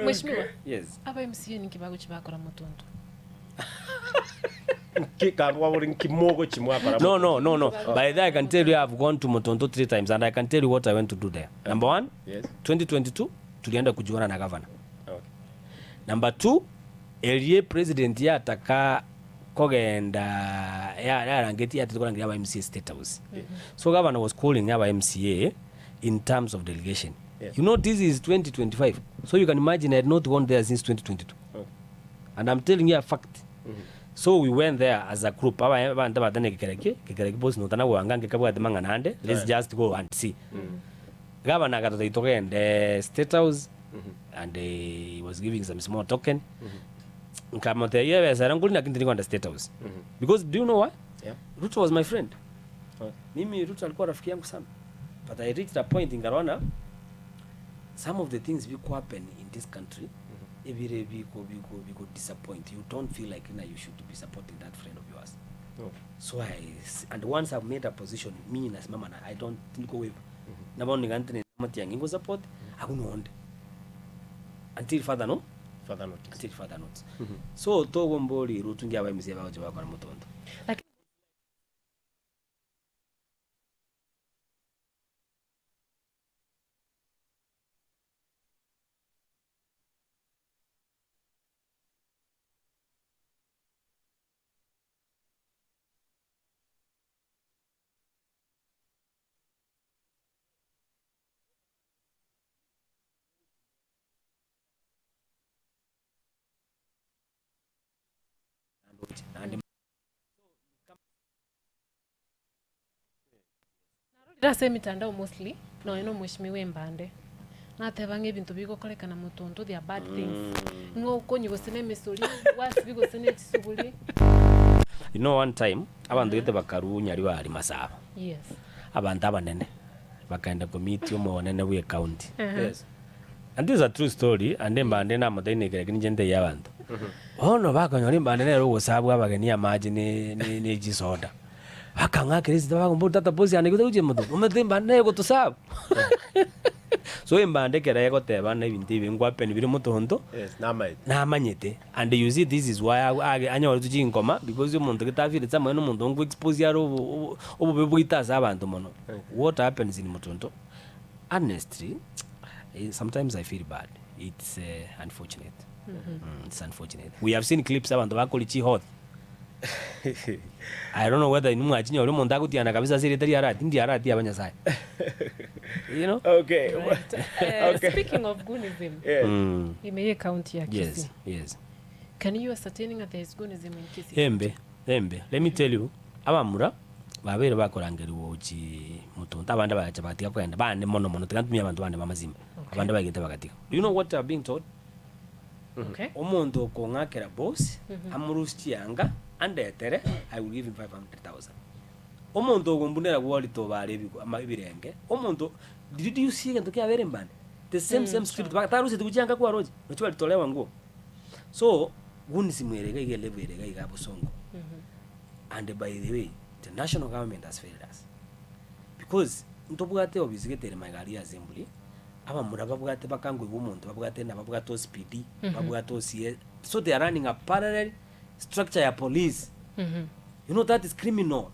Mheshimiwa, Yes. aba MCA ninki bagochi bakora motonto? Nki kangwa bori nki mogochi mwakora. No, no, no, no. By the way, I can tell you I've gone to Motonto 3 times and I can tell you what I went to do there. Number one, Yes. 2022 tulienda kujuana na governor. Okay. Number 2, erie president yataka kogenda ya yarangeti yataka korangeria aba MCA state house. So governor was calling aba MCA in terms of delegation. Yes. You know this is 2025. So you can imagine I had not gone there since 2022. Okay. And I'm telling you a fact. So we went there as a group. Aba abantu batane kikereke, kikereke boss notana gwanga ngekabwate mang'ana ande. Let's just go and see. Governor akatotebia togende State House and he was giving some small token. Nkamotebia ebesa ere nkori lakini tindi State House. Because do you know why? Yeah. Ruto was my friend. Okay. Mimi Ruto alikuwa rafiki yangu sana. But I reached a point nikaona some of the things biko happen in this country ebire biko biko biko disappoint. You don't feel like na you should be supporting that friend of yours. Okay. So I and once I've made a position, me nasimama na I don't go wave. Nabo nigantene Matiang'i ngo support abwo nonde until further no Further notice. until further notice. So togombori Ruto ngi aba MCA bagocha bakora motonto. Lakini Narorire ase emitandao mostly nonya na omweshimiwa embande, nateba ng'a ebinto bigokorekana motonto they are bad things, ng'a okonywa gose na emesori, gwasibia gose na echisuguri. You know one time, abanto gete bakarwa Nyaribari Masaba. Yes. Abanto abanene bakaenda komeet omonene bwe ecounty. Yes. And this is a true story, ande embande namoteine lakini inche ntebie abanto. Bono bakonyora embande nere ogosabwa abageni amache ne ne ne chisoda. Bakang'akera esita bakomboria tata bosi ande gose gochia moto, omanyete embande nere egotosaba. So embande ekero egoteba na ebinto ebi nkwapen bire motonto, Yes, namaete. namanyete and you see this is why age anyoretwe chinkoma because omonto gete afeelete amaene omonto nko expose are obo obo obobe bwaito ase abanto mono. What happens in motonto, honestly sometimes I feel bad, it's unfortunate, it's unfortunate. We have seen clips abanto bakoria chihoth, I don't know whether inwe mwachinyora omonto agotiana kabisa ase erieta ria rati, ndi arati aba Nyasaye. You know? Okay. Right. Okay. Speaking of Gunism, Yes. ime ye county ya Kisii. Yes, yes. Can you ascertain that there is Gunism in Kisii? Embe, embe. Let me tell you, abamura babeire bakorangerigwa gochi motonto abande bagacha bagatiga kogenda bande mono mono tiga ntumie abanto bande b'amazima. Okay. Abande baigete bagatiga. Do you know what they are being told? Okay. Omonto okong'akera boss, amorusie chianga, andetere, I will give him 500,000. Omonto ogombunera gworita obare ebigo ama ebirenge, omonto did you see egento kiabeire mbande? The same same spirit baka taruseti chianga kwaroche, nochi baritolewa nguo. So, gunism ere iga iga elevel ere iga iga bosongo. And by the way, the national government has failed us. Because ntobwate obisi gete ere magega aria assembly, abamura babwate bakangoigwa omonto babwate na babwate OCPD, babwate OCS, so they are running a parallel structure ya police. You know that is criminal.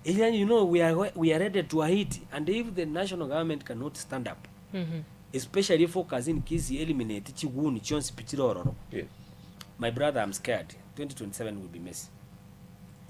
Eria you know we are, we are ready to Haiti and if the national government cannot stand up, especially focus in Kisii eliminate chiguni chionsi pi chire ororo. Yes. My brother, I'm scared. 2027 will be messy.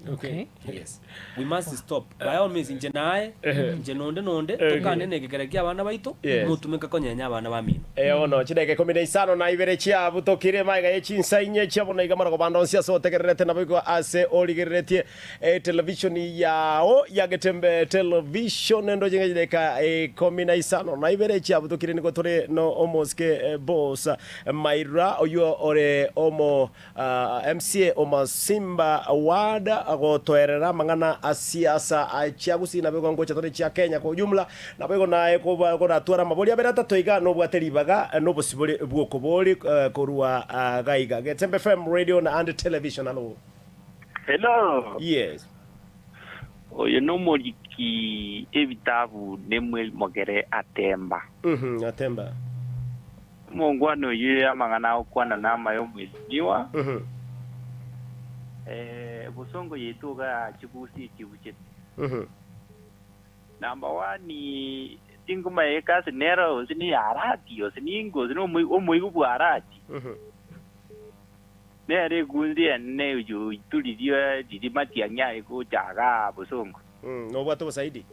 Okay. Yes. We must stop. By all means, inche naye, inche nonde nonde, tokane na ekekera kia abana baito, Yes. motumeka konyenya abana bamino. Eh, ono chideke ikumi na isano na ibere chiabutokire maiga ye chinsa inye chiabo iga marago banda onsi ase otegererete nabo igo ase origereretie eh, television yao ya Getembe television endo chinga chideka ikumi na isano na ibere chiabutokire nigo tore no omosike eh, boss Maira oyo ore omo ah, MCA omasimba ward agotoerera amang'ana a siasa chia Gusii nabo igo ngocha tore chia Kenya kwa ujumla nabo igo naye koba koratwara amabori abere atato iga nobwate ribaga nobosibore bw'okobori korwa gaiga Getembe FM radio na and television alo. Hello. Yes. Oyo nomoriki ebitabu Nemuel Mogere Atemba. Mhm, Atemba. Omongwana oyio amang'ana agokwana namaya omwesimiwa. Mhm. Eh, bosongo yaito iga chigusi echibuchete. Mhm. Number one, tingomanya ekasi nero gose ne ya Arati gose ningo gose na omoigo bwa Arati. Mhm. Nere egunzi enene oyo oituririe riria matiang'i aye gocha igaa bosongo. Mm, nobwate obosaidi?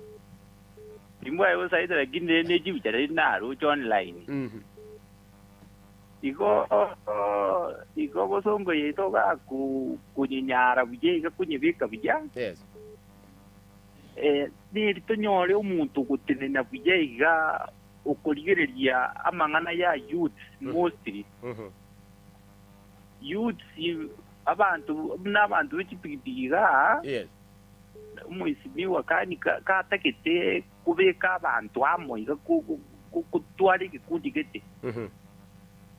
Timbwate obosaidi lakini rende ne chibicha riria naroche online. Mhm. Igo igo bosongo yaito igaa konyenyara buya iga konyebeka buya. Yes. Eh, neri tonyore omonto ogotenena buya iga okorigereria amang'ana ya youth mostly. Mhm. Youths abanto buna abanto be chipigipigi igaa. Yes. Omoisimigwa kani katagete kobeka abanto amo iga gotwara egekundi gete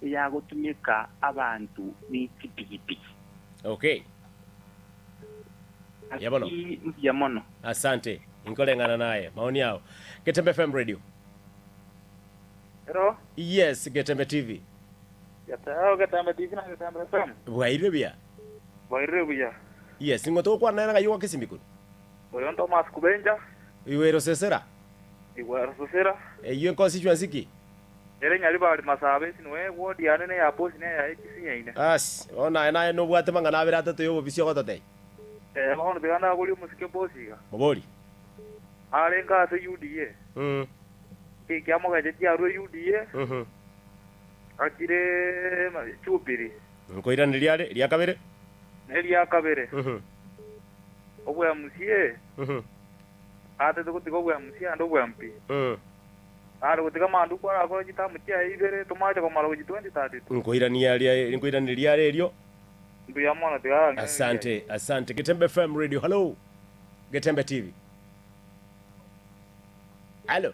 eyagotumeka abanto ne chipigipigi. Okay. Ya bono. Gaki mbuya mono. Asante. Inkoreng'ana naye. Maoni yao. Getembe FM Radio. Hello. Yes, Getembe TV. Getembe, Getembe TV na Getembe FM. Bwairire buya. Bwairire buya. Yes, ning'o togokwana nere ng'ai ogoaka esimi korwa? Oyo Thomas Kubenja. Igwero Sesera. Igwero Sesera. Eyio enconstituency ki? Ere Nyaribari Masaba esinwe ward yane neya Bosi neya Ekisinyaine. Aas, bono aye naye nobwate mang'ana abere atato y'obobisi ogototebia. Ee, bono tiga ndaborie omosike Bosi iga. Mobori. Arenge ase UDA. Nki kiamogechetie arue UDA achire Jubilee? Nkoiraneria are ria kabere. Neria kabere, obwemusie, atete gotiga obwemusie ande obwempi. Are gotiga Manduku arakore chitamu chiaye ibere tomache komara gochia 2032. Nkoirania aria nkoiraneria are erio. Mbuya mono tiga arang'e Asante, asante. Getembe FM Radio, hello. Getembe TV. Hello.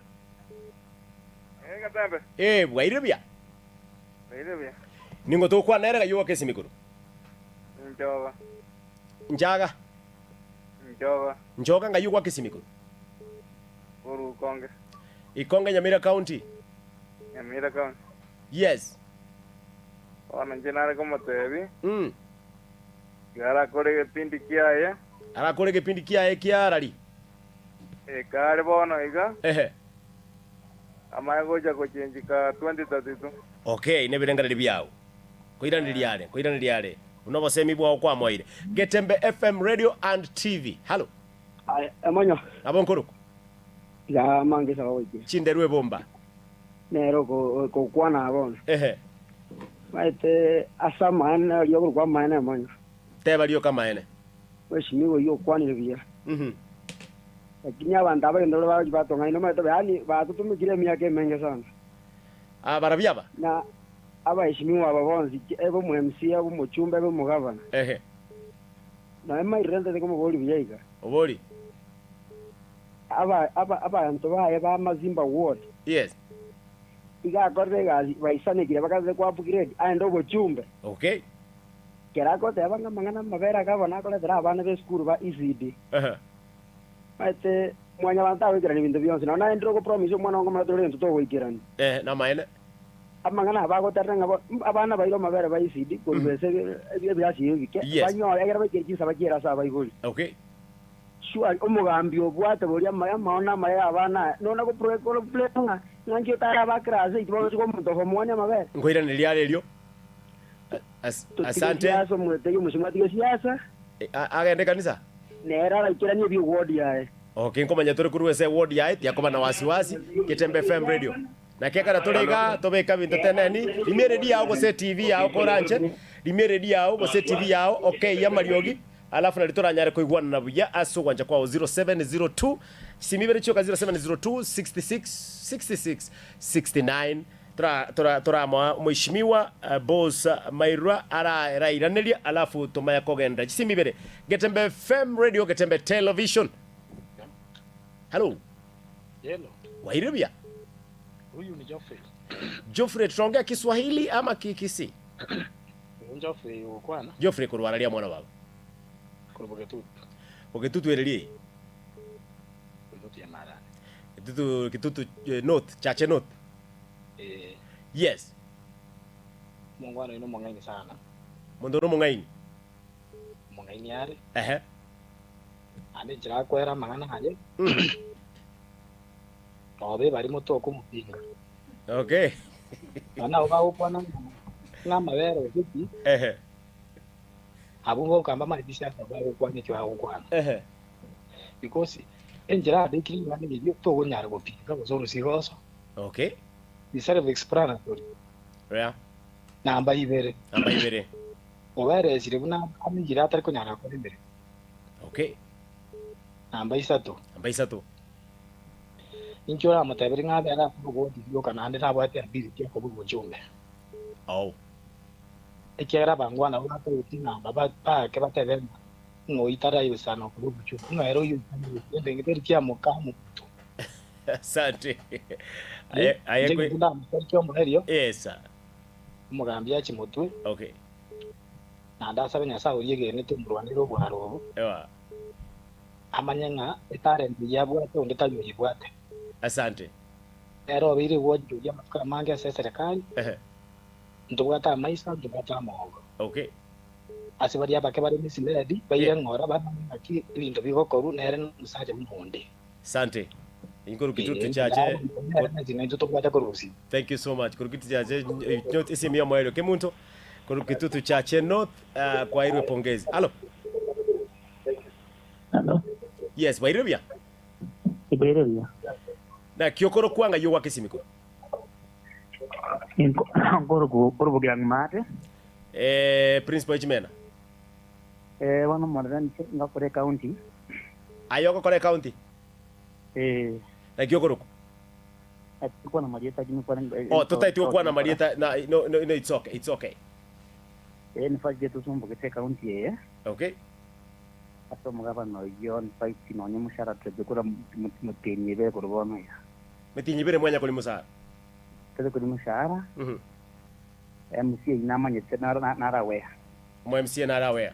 Eh, Getembe. Eh, bwaire buya. Bwaire buya. Ningo tokwana ere gayuga kesi mikuru. Njoga. Njaga. Njoga. Njoga ngayugwa kesi mikuru. Koru Ikonge. Ikonge Nyamira County. Nyamira County. Yes. Bono inche nare komotebi. Mm. Iga arakore egepindi kiaye. Arakore egepindi kiaye kiarari. Ekare bono iga. Ehe. Amaye gocha gochenchika 2032. Okay, nebirengererio biao. Koiraneria are, koiraneria are. Buna obosemi bwao kwamoeire. Getembe FM Radio and TV. Hallo. Aye, emonyo. Nabo nkorokwa. Tiga amange sawa goikire. Chinderwa ebomba. Nere okokwana bono. Ehe. Maete ase amaene aria okorokwa amaene emonyo. Teba rioka amaene. Mweshimiwa oyio okwanire buya. Lakini abanto aba egento baria bagochia batong'aina omanyete bobe, yaani batotomekire emiaka emenge sana. Ah, barabwo aba? Na abaeshimiwa aba bonsi, ebe omo MCA, ebe omochumba, ebe omogavana. Ehe. Nonya mairire ntete komoboria buya iga. Obori. Aba, aba, abanto baye ba Mazimba Ward. Yes. Iga akorire egasi, baisanekire bakaete kwa upgrade aende obochumbe. Okay. Kera agoteba ng'a amang'ana amabere akaba nakoretera abana b'esukuru ba ECD. Ehe. Omanyete mwanyabanto tagoikerania ebinto bionsi, nonya naende ogopromise omwana ongo omanyete ore gento togoikerania. Eeh, namaene. Amang'ana aba agoterera ng'a bo abana baire amabere ba ECD korwa ase ebirasi ebi ebike, Yes. banyore ekero baikire chinsa bachiere ase abaibori. Okay. Surely omogambi obwate boria amaya amaono amaya y'abana aya, nonya goproblema ng'a ng'a nki otare aba class eight bono omonto okomoania amabere. Nkoiraneria are erio. As- Totige Asante. siasa omwetegi omosimo atige siasa. Eh, a- agende kanisa? Nere araikeranie ebi eward yaye. Okay, nkomanya tore korwa ase eward yaye tiakoba na wasiwasi Getembe FM radio. Naki ekero tore iga tobeka ebinto teneni, rimia eredio yao gose etv yao koranche, rimia eredio yao gose etv yao okeyie amariogi alafu nario toranyare koigwanana buya ase ogwancha kwao 0702 chisimi ibere chioka 0702 66 66 69 Tora, tora, toramoa Mheshimiwa Boss Mairwa arairaneria alafu tomanye kogenda chisimi ibere. Getembe FM Radio, Getembe Television. Hello. Hello. Waire buya? Huyu ni Geoffrey. Geoffrey, tutaongea Kiswahili ama Kikisii? Huyu Geoffrey gokwana. Geoffrey korwa araria mwana baba. Korwa Bogetutu. Bogetutu ererie? Bogetutu ya Marani. Kitutu, Kitutu eh, North, Chache North. Ee. Yes. Omongwana oyo nomong'aini sana. Omonto nomong'aini. Omong'aini are. Ehe. Naende enchera akwera amang'ana aye. Noba ebari motoka omopinga. Okay. Nonya nabo bagokwana ng'a amabere gose ki. Ehe. Abwo mbokamba amache siasa bagokwana ekio bagokwana. Ehe. Because enchera abekire ring'ana erio tokonyara gopinga gose orosigoso. Okay. Ni self explanatory. Yeah. Namba ibere. Namba ibere. Oberesire buna amigire atari konyara gokora emeremo. Okay. Namba isato. Namba isato. Inki oramoteberie ng'a abere ase obogoti rioka naende nabwate ability ya koba omochumbe? Oh. Ekiagera abangwana abwo batageti ng'a baake batebe ng'a ng'a oyio taraigusana okoba omochumbe, ng'a ere oyio oisanire gento teri kiamoka omonto. Asante. Aye aye Inche kwe. egento ndamotebetie omoerio, Yes sir. omogambi achie motwe, Okay. naende asabe Nyasae oria egenete omorwanere obwaro obo, Ewa. amanye ng'a etalent eyio abwate onde tari oyebwate. Asante. Nere obeire gwanchoria amatuko amange ase eserekari, Ehe. ntobwate amaiso, ntobwate amoongo. Okay. Ase baria abake bare misled, baire Yeah. ng'ora bamanye ng'aki ebinto bigokorwa, nere nomosacha buna onde. Sante. Inkoru Kitutu Ee, Chache. nere neching'encho intwe tobwate korusia. Thank you so much. Koru Kitutu Chache North esimu ya moerio Kemunto. Koru Kitutu Chache North uh, kwairwe pongezi. Alo. Hello. Yes, bwairire buya. Ibere buya. Naki okorokwa ng'ai ogwaka esimiko? Nkorubugira ng'umate. Eh, principal Echimena. Eh, bono morere nche ngakora ecounty. Aye ogokora ecounty? Eh. Naki okorokwa? Tikwana marieta lakini kwana Oh, totaeti gokwana marieta na no, no, no, it's okay, it's okay. Eh, ni fight tusumbukete county eye. Okay. Ase omogabana oyio ni fight nonye mushara tweje kura mutinyi be kuri bono ya. Mitinyi bire mwanya kuri musara. Tebe kuri mushara. Mhm. MCA namanyete narawea. Mo MCA narawea.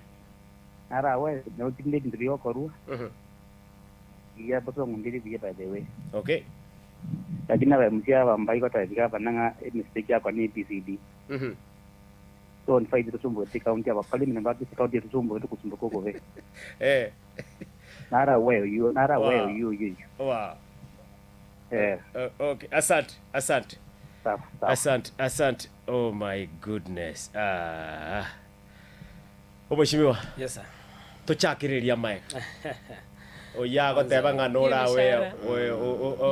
Narawea no tinde bintu byokorwa. Mhm. Iya boso ngundiri biye by the way. Okay. Lakini aba MCA aba mbai kotebika abanang'a emistake yakwa ni ABCD. Mhm. So on fight tusumbuke county aba parliament ba county tusumbuke tukusumbuka kobe. Eh. Narawea yo narawea Wow. yo yo. Wow. Eh. Okay, asante, asante. Sawa, sawa. Asante, asante. Oh my goodness. Ah. Omweshimiwa. Yes sir. Tochakiriria Mike. Oya agoteba ng'a norawe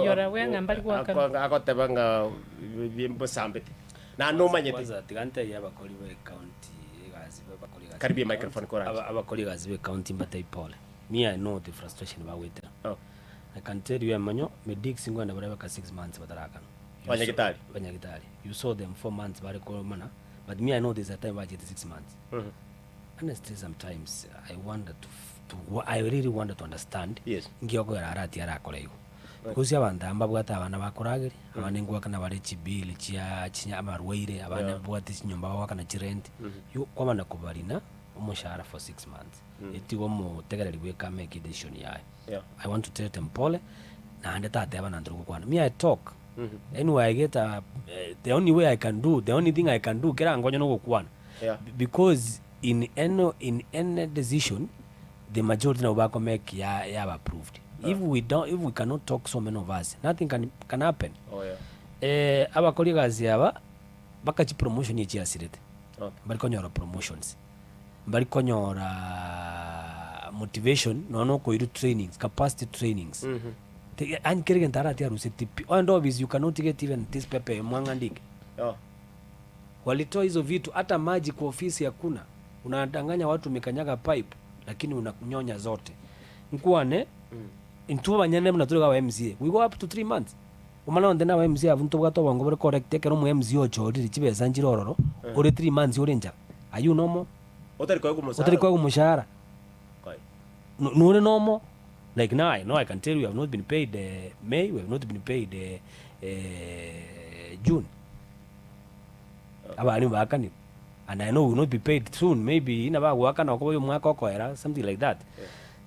Yorawe ng'a mbari gwakana. agoteba ng'a mbosambete. Na nomanyete. Kwanza tiga ntebie abakori ba ecounty egasi abakori egasi Karibia microphone koranje. Abakori egasi ba ecounty mbatebie pole. Me I know the frustration bagwetera. Oh. I can tell you emanyo medics ngwenda bare baka 6 months batarakana. Banyagitari. Banyagitari. You saw them 4 months bare komana but me I know there's a time bachete 6 months. Mhm. Honestly sometimes I wonder to, to I really wonder to understand Yes. ngiokogera arati arakora igo because abanto aba mbabwate abana bakorageria abande ngwakana bare chibill chia chinya amarwaire abande Yeah. mbabwate chinyomba bagwakana chirent Mhm. you kwamana kobarina omoshahara for 6 months etigo omotegereri bweka amake decision yaye Yeah. I want to tell them pole naende tateba nantoro gokwana me I talk Mhm. anyway I get a, the only way I can do the only thing I can do kera ngonye nogokwana Yeah. because in any in any decision the majority nabo bakomake ya yaba approved if we don't if we cannot talk so many of us nothing can can happen Oh yeah. eh abakori egasi aba baka chipromotion echiasirete Okay. mbari konyora promotions mbari konyora motivation nonya okoirwa trainings capacity trainings Mhm. Te- yani kere gento arati aruseti pi and obvious you cannot get even this paper mwang'andike Oh. walitoa hizo vitu hata maji kwa ofisi hakuna unadanganya watu umekanyaga pipe lakini unanyonya zote nkwane mm. intwe banyene muna turi ba MCA we go up to 3 months omana onde na ba MCA abunto bwato bongo bore correct ekero omo MCA ochorire chibesa nchire ororo ore 3 months ore nchara are you normal Otari koegwa omoshahara. otari koegwa omoshahara Kai. No- nore normal like now I know I can tell you we have not been paid May we have not been paid June abarimu bakanire and I know we will not be paid soon maybe ina bagwakana okoba omwaka okoera something like that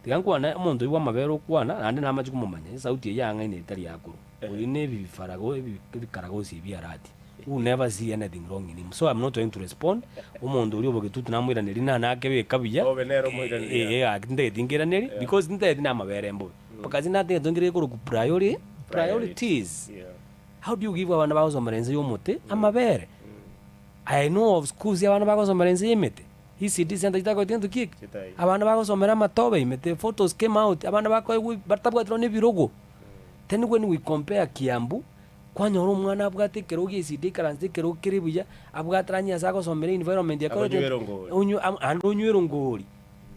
tiga nkwane omonto oywo bwa amabere okwana naende namache komomanya esauti eye yang'aina etari yakoro oria na ebifarago ebikaragosi ebi arati you will never see anything wrong in him so I'm not going to respond omonto oria obogetutu namoiraneria nanakebeka buya Obe nere omoiraneria. Eh, eh, gaki ntagete nkiraneri because ntagete na amabere mbobe mpaka ase natagete nkere korokwa priori priorities Yeah. how do you give abana bagosomera ense ya omote amabere I know of schools abana bagosomera ense ya emete ECD center chitakoeti gento ki eke Chitai. abana bagosomera amatobe ime the photos came out abana bakoegwa batabwatire nonye ebirogo then when we compare Kiambu kwanyora omwana abwate ekerogo gia ECD ekaranse ekerogo kere buya abwate ranye ase agosomera environment Akonywera ongori. ande onywere ongori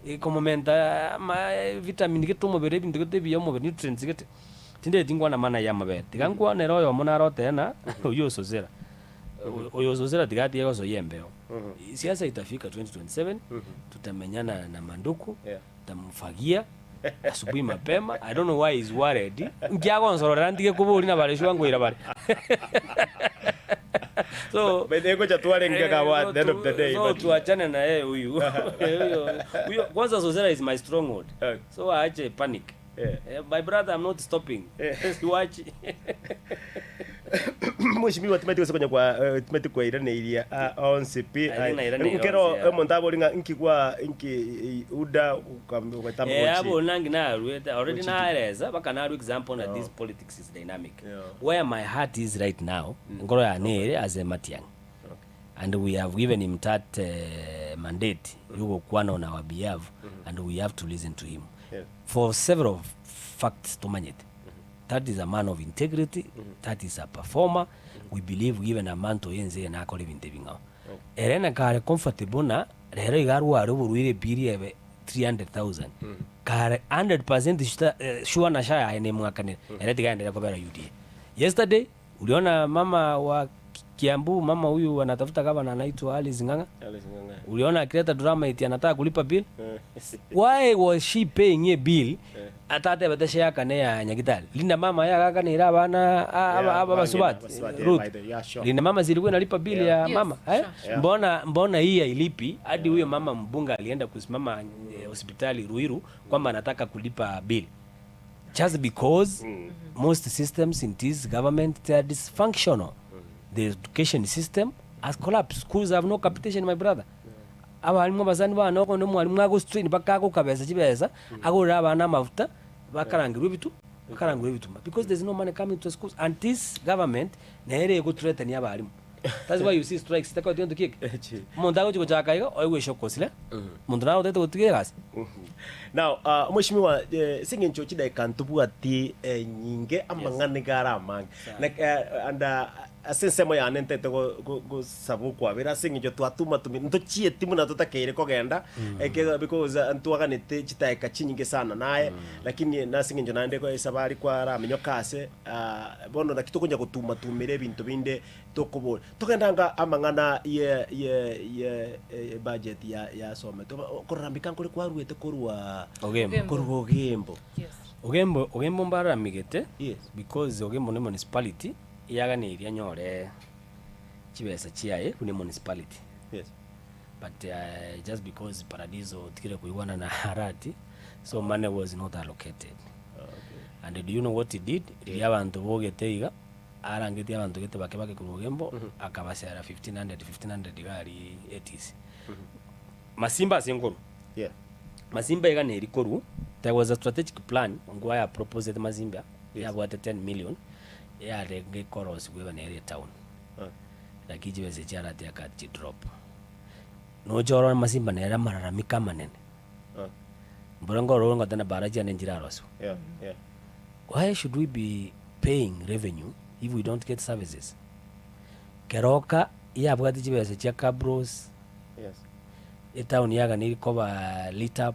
ekomomenta ama vitamin gete omobere ebinto gete ebiya omobere nutrients gete tindeti nkwana mana ya amabere tiga nkwanere oyomo nare otena oywo ososera oyo ososera tiga atige gosoyia embeo siasa itafika 2027 tutamenyana na manduku Yeah. tamfagia asubuhi mapema I don't know why he's worried nkiagonsororera ntige kobori na bareshu bangoira bare so By the way, ngoja tuwale ngaka at the end of the day. so but- tuachane na yeye huyu Huyo- huyo kwanza Sosera is my stronghold Okay. so aache panic Yeah. Eh, my brother I'm not stopping Yeah. siwachi. Mheshimiwa timanyeti gose konya kwa eh, timanyeti kwairaneiria ah, onsi pi. I think nairaneirie Nkero onsi, yeah. omonto abori ng'a nki gwa nki eh, uda ukam- ugatamba Eh, gochi. abo nangi naruete already Gochi- naeresa mpaka narwa example na this politics is dynamic Yeah. where my heart is right now nkoro yane ere ase Matiang'i and we have given him that uh, mandate yogokwana on our behalf and we have to listen to him Yeah. for several facts tomanyete that is a man of integrity that is a performer we believe given a man to ense nakore ebinto ebing'ao ere nakare comfortable na rero iga arware oborwaire ebiri ebe 300,000 kare 100% shuta- eh, sure na sha yaye nemwakanire ere tiga aendelee kobera UDA yesterday uliona mama wa Kiambu mama huyu anatafuta gavana anaitwa Alice Ng'ang'a Alice Ng'ang'a. uliona akileta drama eti anataka kulipa bill why was she paying a bill atatebete sheyakane ya nyagitari linda mama yagakanire abana Yeah, abasubati abasubati, yeah, Ruth by the- yeah, sure. linda mama zilikuwa inalipa bill Yeah. ya Yes, mama eh? sure, sure. mbona mbona hii hailipi hadi huyo mama mbunge alienda kusimama eh, hospitali Ruiru kwamba anataka kulipa bill just because most systems in this government they are dysfunctional the education system has collapsed schools have no capitation my brother abarimu abasani bana okone omwarimu agostrain mpaka agokabesa chibesa agorere abana amafuta bakarangirwa ebitu bakarangirwa ebituma because there's no money coming to schools and this government nere egothreaten abarimu that's why you see strikes takwa tinto kike omonto agochi gochaka iga oigwe eshokosire omonto naye otete gotiga egasi Now, uh, mheshimiwa eh, sing'encho chidaika ntobwati eh, nyinge amang'ana iga are amange Na, eh, and uh, ase ensemo yane ntete go- go- gosaba okwabera ase eng'encho twatuma tumi ntochieti buna totakeire kogenda eke because uh, ntwaganete chidaika chinyinge sana naye lakini nase eng'encho naende ko esabari kwaramenyoka ase ah, bono naki tokonya gotumatumera ebinto binde tokobora togendanga amang'ana ye ye ye eh, budget ya yasomete kororambika nkore kwaruete korwa ogembo Ogembo. korwa ogembo Yes. ogembo ogembo mbararamigete Yes. because ogembo ne municipality yaganirie anyore chibesa chiaye buna municipality yes but uh, just because paradiso tikire kuiwana na harati so money was not allocated and do you know what he did riria abanto bogete iga arangetie abanto gete bake bake korwa ogembo akabasera 1500 1500 iga aria 80s masimba ase nkorwa yeah masimba iga neri korwa there was a strategic plan ngwa ya proposed masimba yabwate 10 million yarenge korosigwa ebe nere etown Okay. lakini chibesa chiarati akachidrop nochora masimba nere amararamiko amanene Okay. mbura ngororo ngotena bara chiane nchiraroswa yeah yeah why should we be paying revenue if we don't get services keroka yabwate chibesa chia cabros yes etown yaganiri koba lit up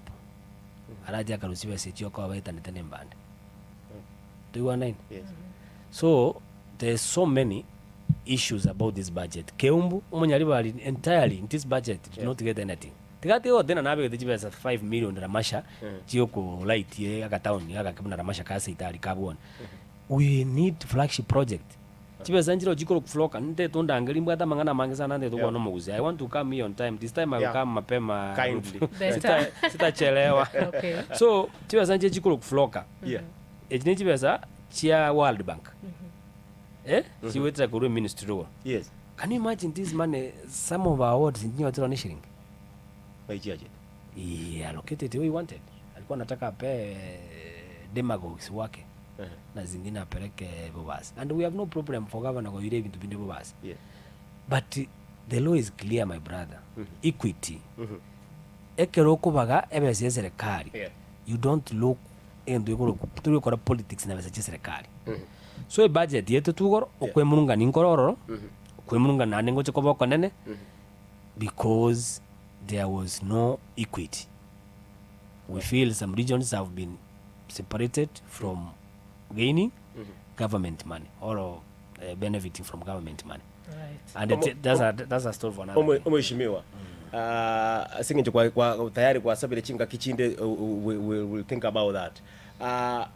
araja akarusia chibesa echio koba baitanete na embande toigwanaine yes so there's so many issues about this budget keumbu omonyaribari entirely in this budget did not get anything tigati otena nabegete chibesa 5 million ramasha chiokolight agataoni agake buna ramasha kaseitari kabwone we need flagship project chibesa nchiro chikoro kufloka nte tundangeri mbwata mang'ana mange sana nte tukona omogusi i want to come here on time this time i will Yeah. come mapema Kindly. Better. Sita- sitachelewa Okay. so chibesa nche chikoro kufloka yeah echi ni chibesa chia world bank eh chiwetera korwa ministry igo yes can you imagine this money some of our wards nyiwatira ni shilingi baichiache he allocated what he wanted alikuwa anataka ape demagogues wake na zingine apeleke Bobasi and we have no problem for governor koire ebintu binde Bobasi yeah but the law is clear my brother equity ekero okobaga ebesa ya serikali Yeah. you don't look endo igoro turikora politics na besa chia serikali so ebudget yetu tugoro okwemurungani nkorororo okwemurungana naende ngoche koba okonene because there was no equity we feel some regions have been separated from gaining government money or uh, benefiting from government money Right. and it, that's, a, that's a story for another day. omweshimiwa uh, sing'encho kwa, kwa, tayari kwasabire chingaki chinde uh, we, we will think about that uh,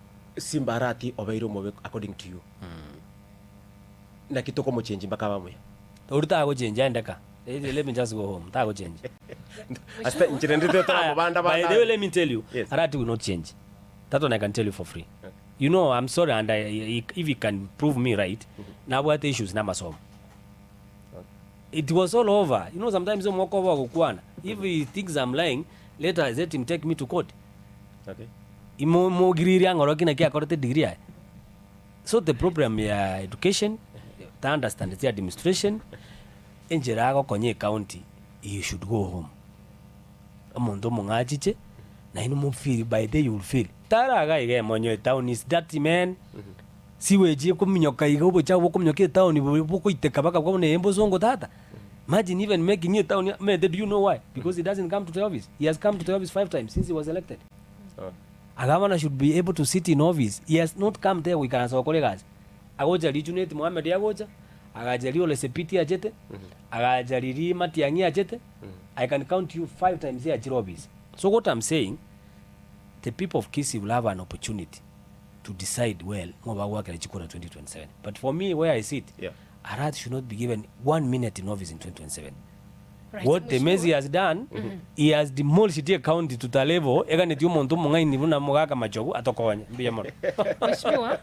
simba arati obeire omobe according to you naki tokomochenji mpaka bamuya uri tagochenja endeka Eh, let me just go home tagochenja Asite- nchire ndite toramubanda By the way, let me tell you Yes. arati will not change that one i can tell you for free. You know I'm sorry and I, if he can prove me right, nabwate issues na amasomo. It was all over. You know sometimes omwaka oba ogokwana, if he thinks I'm lying, let, her, let him take me to court. Okay. Imo mogiriria ang'oro ki naki akorete degree yaye. So the problem ya education, ta understand the administration, enchera agokonya ecounty, he should go home. Omonto omong'achiche, naende mofeel by day you will feel. Tara iga iga emonyo etown is dirty man. Sewage ekominyoka iga obochafu bokominyoka etown bo- bokoiteka mpaka buna eye mbosongo tata. Imagine even making a town, man, do you know why? Because he doesn't come to the office. He has come to the office five times since he was elected. Oh. A governor should be able to sit in office. He has not come there goikaransa gokora egasi. Agocha Junet Mohamed agocha, agacha Ole Sepiti achete, agacha riri Matiang'i achete. I can count you five times here achire office. So what I'm saying, the people of Kisii will have an opportunity to decide well ngoba gwakera chikura 2027. But for me where I sit, Yeah. Arati should not be given one minute in office in 2027. Right, What the Mheshimiwa. Messi has done, he has demolished the county to the level eganeti omonto omong'aini buna mogaka machogu atokonye mbuya mono. Mheshimiwa,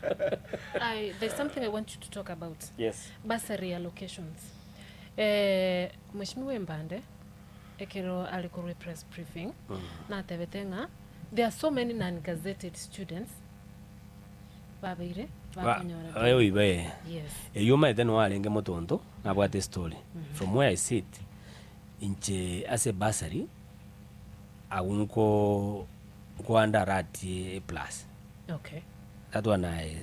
I, there's something I want you to talk about. Yes. Bursary allocations. Eh, Mheshimiwa Mbande ekero ali korwa press briefing natebete ng'a there are so many non-gazetted students babeire bakonyora Oyo ibe. yes Eyo maete no arenge motonto nabwate story. From where I sit inche ase bursary agunko kwanda Arati A plus. okay That one I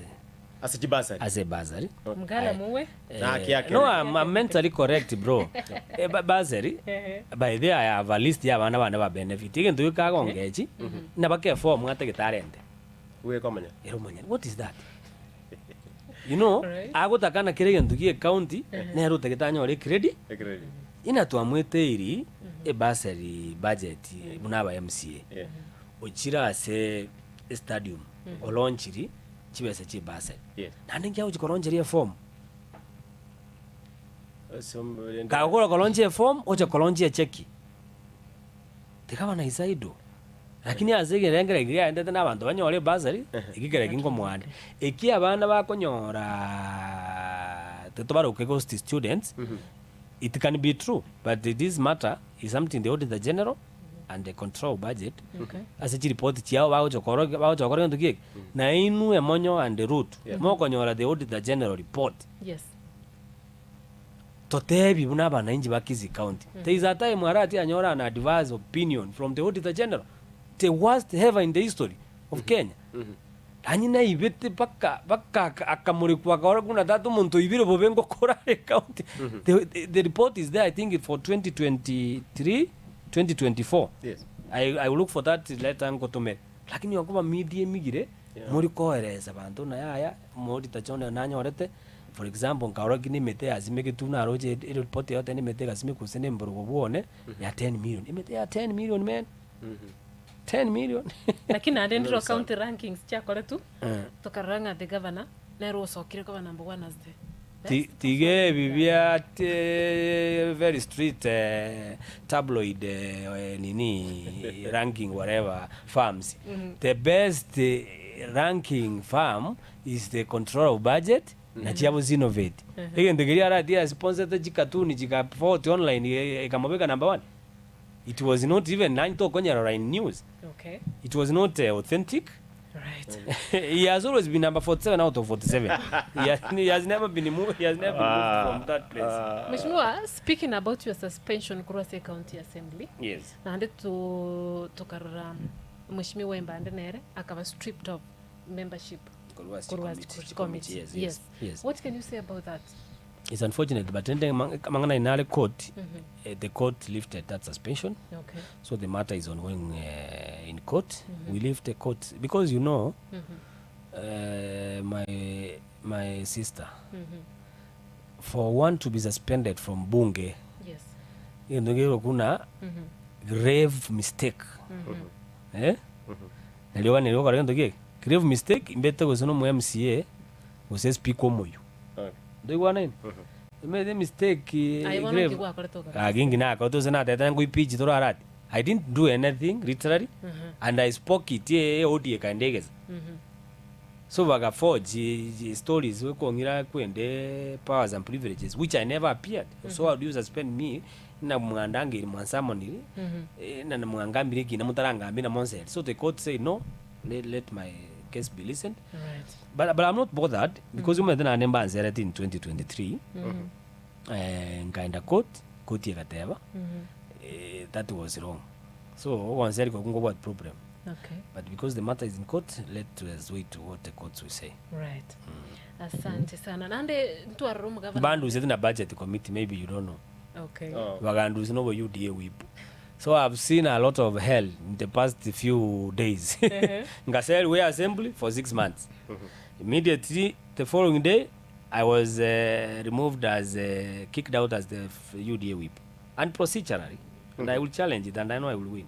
Ase chibasari. ase bursary. mgala muwe Na haki yake. No, I'm, I'm mentally correct bro. Eh, bursary by the I have a list ya abana bane ba benefit. Egento gikagongechi na bake form ngate gitarente. Uwe komanya. Ero manyani, what is that? You know, Right. agotakana kire gento gie county nero utagitanyore credit Ekredi. ina twamwete e bursary budget buna aba MCA Yeah. ochira ase stadium olonchiri chibesa chi bursary Yes. nande ngiagochi koroncheria form Some kagokora koronchia form oche koronchia cheki tikabana isaido lakini ase egerengera ekiria aendete na abanto banyore ebasari ekikere eki nkomoanda eki abana bakonyora tetobaroke ghost students it can be true but this matter is something the auditor general and the control budget okay ase chiripoti chiao bagochokora bagochokora gento kieke na inwe emonyo and the root mokonyora the auditor general report yes totebi buna abananchi ba Kisii County. There is a time Arati anyora an adverse opinion from the Auditor General. The worst ever in the history of Kenya. Lanyi na ibete paka paka akamurikwa akora kuna tatu muntu ibire bobe ngokora county. The report is there I think for 2023 2024. Yes. I, I will look for that letter ngotumere. Lakini wakuba media emigire Yeah. muri koeresa bantu na yaya morita chone nanyorete for example nkaroki ni mete yasimeke naroche report yote ni mete gasime kusene mburugo bwone ya 10 million imete ya 10 million man 10 million lakini ande ndiro county rankings chiakore tu Eh. tukarora ng'a the governor nero ocokire koba number one as the Tige ebi bia very street tabloid nini ranking whatever farms the best ranking farm is the control of budget na chiabo zinnovate egento keria aratia sponsored chikatuni chika online ikamobeka number one it was not even nine tokonyarora in news okay it was not authentic right he has always been number 47 out of 47. He has never been moved. He has never been moved from that place. Mheshimiwa, speaking about your suspension kurwa ase county assembly yes. naende tu tukarora mheshimiwa Embande nere akaba stripped of membership Korwa korwa committee, committee. committee, yes, yes, yes. What can you say about that? It's unfortunate, but then mangana inale court, the court lifted that suspension. Okay. So the matter is ongoing in court. We leave the court because you know, my sister, for one to be suspended from bunge, Yes. you kuna grave mistake. Eh? Nalioga nalioga gento kieke grave mistake imbete gose no mu MCA gose speaker omoyo Okay. ndoigwana ine imete mistake Aye, bono grave nkigwakorete okora. Ah, gingi nako tose natete ngwipichi torarati I didn't do anything literally and I spoke it eh, audio ikandegeza. So baga forge stories ekong'ira kwende powers and privileges which I never appeared. So how do you suspend me na mwandangeiri mwansamoniri na mwangambire ekina motarangambie na monseri. So the court say no, let, let my case be listened. Right. But I'm not bothered because omanyete naende mbansereti in 2023 nkaenda court, court egateba that was wrong. So ogonseri koku nkobwate problem. Okay. But because the matter is in court, let us wait to what the courts will say. Right. Asante sana. Nande ntwarora omogavana. Bandusete na budget committee, maybe you don't know. Okay. Oh. Bagandusi nobo UDA whip. So I've seen a lot of hell in the past few days. Ngaseri we assembly for 6 months. Immediately the following day, I was removed as kicked out as the UDA whip. And procedurally, and I will challenge it, and I know I will win.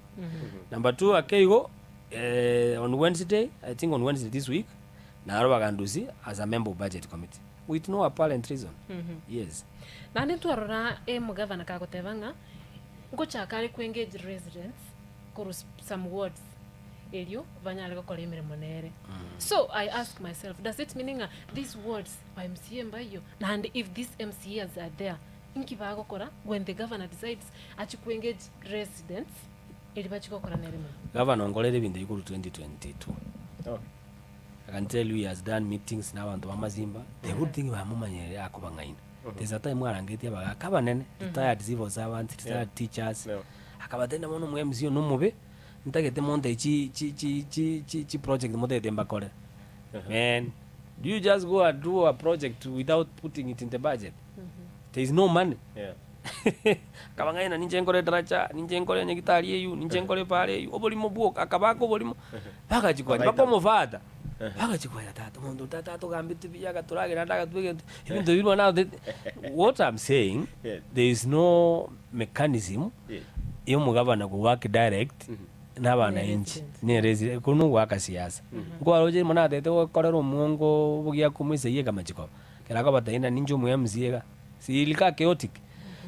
Number 2, Akeigo, on Wednesday, I think on Wednesday this week, Naro Bagandusi as a member of budget committee with no apparent reason. Yes. Nande ntwarora emugavana kagoteba ng'a ngochaka are ku engage residents koru some wards erio banyare gokora emirimo nere. So I ask myself, does it mean ng'a these wards by MCA mbayo, and if these MCAs are there, inki bagokora when the governor decides achi ku engage residents eri bachigokora nere mono? Governor onkorere ebinto iguru 2022. Okay. I can tell you he has done meetings na abantu bamazimba. The good thing bamumanyere akobang'aina. There's a time arangetie abagaka abanene, retired civil servants, retired teachers. Akabatenda mono omo MC ono omobe, ntagete monte chi chi chi chi chi chi project motagete mbakore. Man, do you just go and do a project without putting it in the budget? There is no money. Yeah. Akabang'aina ninche nkore daraja, ninche nkore nyagitari eyu, ninche nkore pare eyu, oborimo bwoka, akabaka oborimo. Bagachikwanya, bakomofata. Bagachikwanya tata, omonto tata atogambete buya agatoragera ande agatwa egento. Ebinto ebio bono ate- What I'm saying, Yes. there is no mechanism Yes. ya omogabana go work direct na abananchi. Ne resident, kono gwaka siasa. Nkwaroche mono atete gokorera omwongo obogia komoisa eyeka amachiko. Kera akobatebia ninche omo MC iga. Si ilika chaotic.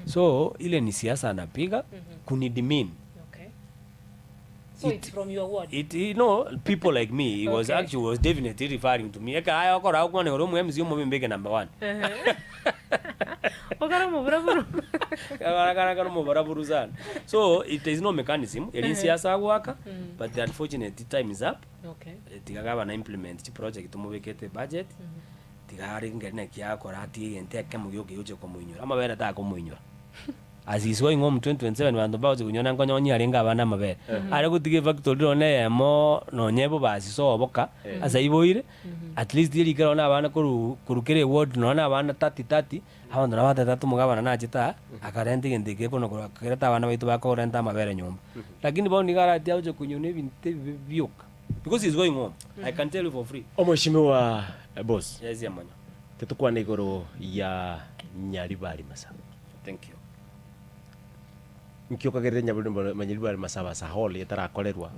So ile ni siasa anapiga kunidemean. Okay. So it's from your ward. It, you know, people like me, he was Okay. actually was definitely referring to me. Eka aya okora okwane oro mu MC omo mbeke number 1. Okara muburaburu. Kara kara kara muburaburu sana. So it is no mechanism. Eri siasa gwaka, but the unfortunate time is up. Okay. Tiga na implement chi project tumubekete budget. Tiga ari ngeri na kiakora ati ente akemo gyoke yoche komuinyora. Amabere ta komuinyora. As he's going home 2027 bantu bagocha konyona nkonyonya arenge abana amabere. Are gotiga efactory nonye eyemo nonye bobasi soboka ase aiboire at least erikero nonye abana koru koru kere eward nonye abana 30 30 abanto nabo batete omogabana nachete aa akarenta egento eke kono korwa kerete abana baito bakorenta amabere nyomba. Lakini bono nigo aratie agocha konywa ebinto ebibe bioka because he's going home I can tell you for free. Omweshimiwa boss. Yes, Yamonyo. Tetukwana igoro ya Nyaribari Masaba. Thank you. Nkiokagerire Nyaribari Masaba asa hall etarakorerwa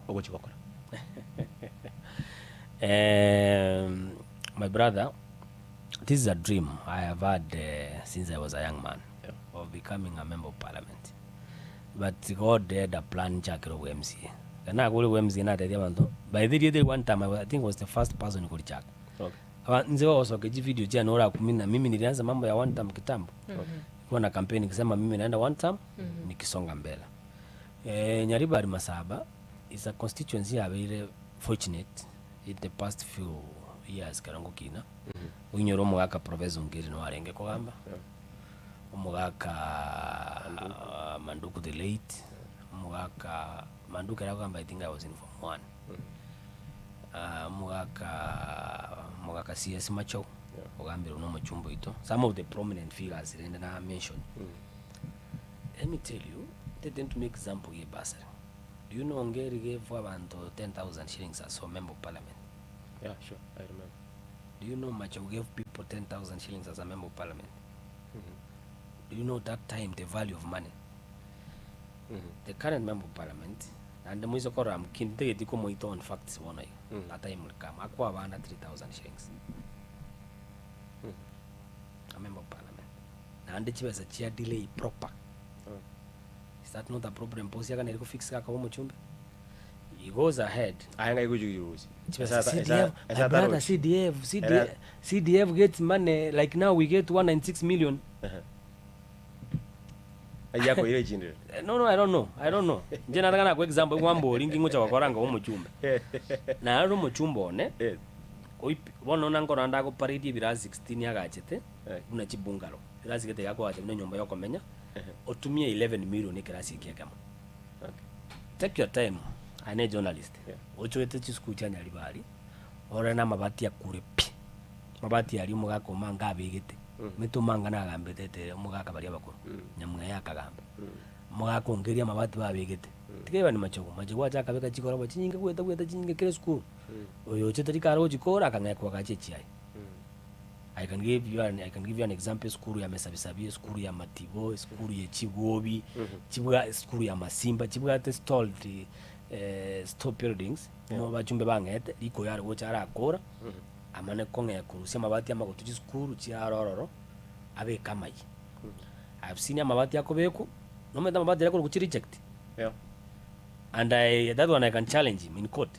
ogochi gokora. My brother, this is a dream I have had since I was a young man of becoming a member of parliament. But God had a plan chakiro ku MCA. Kana kuri ku MCA natethia abanto. By the way, one time I think I was the first person kurichaka. Okay. Nze wasoke ji video jana ora kumi na mimi nilianza mambo ya one time kitambo. Kwa na kampeni nikisema mimi naenda one time nikisonga mbele. Nyaribari Masaba is a constituency I very fortunate in the past few years karango kina. Uinyoro omogaka Professor Ongeri no arenge kogamba. Omogaka Manduku the late. Omogaka Manduku era kogamba I think I was in form 1. Omogaka CS Macho ogambire no muchumbo ito. Some of the prominent figures rende na mention. Let me tell you, they tend to make example here basari. Do you know Ongeri gave abantu 10,000 shillings as a member of parliament? Yeah, sure, I remember. Do you know Macho gave people 10,000 shillings as a member of parliament? Do you know that time the value of money? The current member of parliament, and the Muizo Kora, I'm keen to get you on facts one eye. That time will come. Akwa bana 3,000 shillings. A member of parliament. And the chief is a chair delay proper. Is that not a problem? Posi yaka neriko fix kaka omo chumbe. He goes ahead. Aye ngai gochirusia. Chibesa CDF, my brother CDF, CDF, CDF gets money like now we get 196 million. Aye akoire echindire. Eh, No, no, I don't know. I don't know. Nje nataka na example ngwambori ngingocha gokora nga omochumbe. Na ari omochumbe one Yes. oip- bono nankora ndagoparade ebirasi 16 agachete Eh. buna chibungalo. Ebirasi gete gakoacha buna enyomba yokomenya otumie 11 million ekerasi eke ekemo. Okay. Take your time. Ane journalist. Yeah. Ochoete chisukuru chia Nyaribari ore na amabati akure pi. Amabati aria omogaka omanga abegete. Omanyete omanga nagambete ete omogaka baria abakoro. Nyamweya akagamba. Omogaka ongeria amabati babegete. Tiga eba ni machogu. Machogu acha akabeka chikoroba chinyinge gweta gweta chinyinge kera esukuru. Oyo ochete rikare gochikora akang'ekwa agacha echiaye. I can give you an, I can give you an example esukuru ya Mesabisabi, esukuru ya Matibo, esukuru ya Chigobi, chibwa esukuru ya Masimba, chibwate stalled eh, store buildings yeah. Bachumbe bang'ete riko yare gocha arakora amane kong'ea korusia amabati amagotu chisukuru chiarororo abeke amayi. I've seen amabati akobekwa nomanyete amabati aria akorokwa chireject Yeah. and I, that one I can challenge him in court.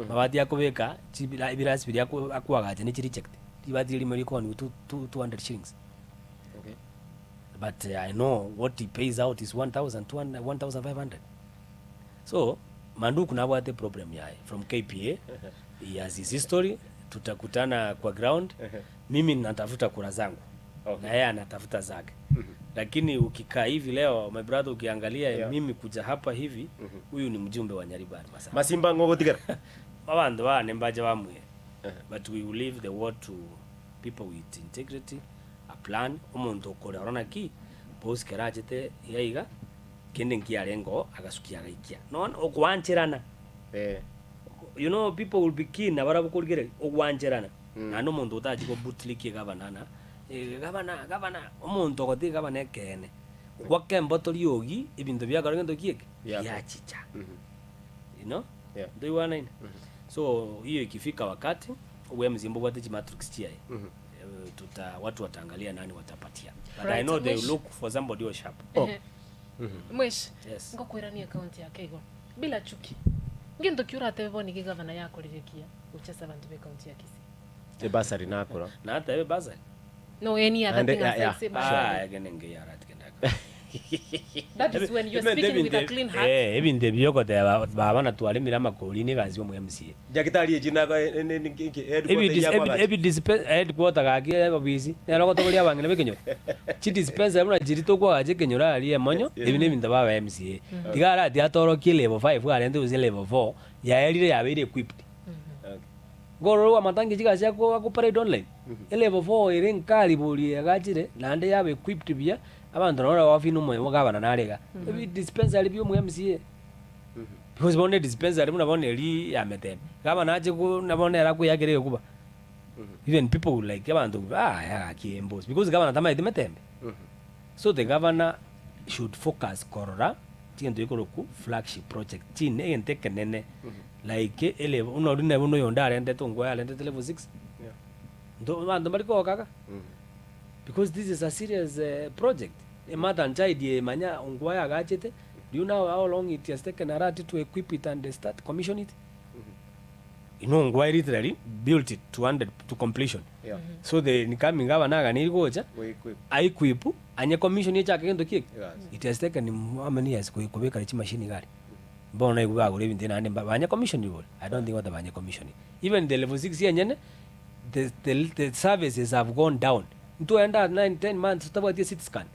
Mabati akobeka chibira ebirasi biria akwagacha ne chireject ribati ririmo rikoni 200 shillings Okay. but I know what he pays out is 1200 1500 so Manduku nabwate problem yaye from KPA he has his history tutakutana kwa ground mimi natafuta kura zangu Okay. na yeye anatafuta zake lakini ukikaa hivi leo my brother ukiangalia Yeah. mimi kuja hapa hivi huyu ni mjumbe wa Nyaribari Masaba Masimba ngogotigera. abandu bane mbaje bamwe but we will leave the word to people with integrity a plan omonto okore orona ki boss kerachete yaiga kende nkiarengo agasukia agaikia non okwancherana Eh. you know people will be keen abarabo korigere ogwancherana naende omonto otachi gobootlick gavana na gavana gavana omonto ogotiga gavana ekeene gwaka emboto riogi ebinto biakora gento kieke Biakora. biachicha you know Yeah. ndoiwanaine so hiyo ikifika wakati we mzimbo bwate chimatrix chiaye Eh, tuta watu wataangalia nani watapatia but I Right. know they will Mwish- look for somebody who is sharp Oh. Mwish yes ngokwirania akaunti yake igo bila chuki nginto kiuratebe boni gigavana yakorerekia guchesa abantu be kaunti ya Kisii Ebasari nakora. na hata ebe basari no any other And, thing yeah, aside yeah. say basari. ah egene ngeyaratikendaka that is when you're speaking with a clean heart ebinto ebi byokoteba baba natwarimire amakori nigazi omu MCA Jakitari echina ko headquarter gaki obisi nero gotogoria abang'ina bekenyoro chidispensary buna chiri tokwagacha ekenyoro aria emonyo ebi nebinto baba MCA tiga arati atorokie level 5 arente gose level 4 yaerire yabeire equipped ngororwa amatangi chigasi akoparade online elevel 4 ere nkari bori agachire naende yaba equipped buya abanto nabo bafina omoyo gabana narega ebi dispensary bya omu MCA because bono dispensary buna bono eri ya metembe gabana ache nabo nere akoyakera ekuba even people will like abantu ah yagaki embosi because gabana tamaete metembe so the governor should focus korora chigento ikoroku flagship project chine egento ekenene like ele unori nebo noyonde arentete ongwae arentete level 6 ndo banto mbari kogokaga because this is a serious project a mother and child emanya ongwae agachete do you know how long it has taken arati to equip it and start commission it you know ongwae literally built it to 100 to completion Yeah. so the incoming governor aganiri gocha aequip anye commission echake gento kieke Yes. it has taken him how many years kubeka chimashini gari mbona ikubagura ebinto naende banye commission ibore i don't think what banye commission even the level 6 yenyene the services have gone down ntuenda 9 10 months utabwatie CT scan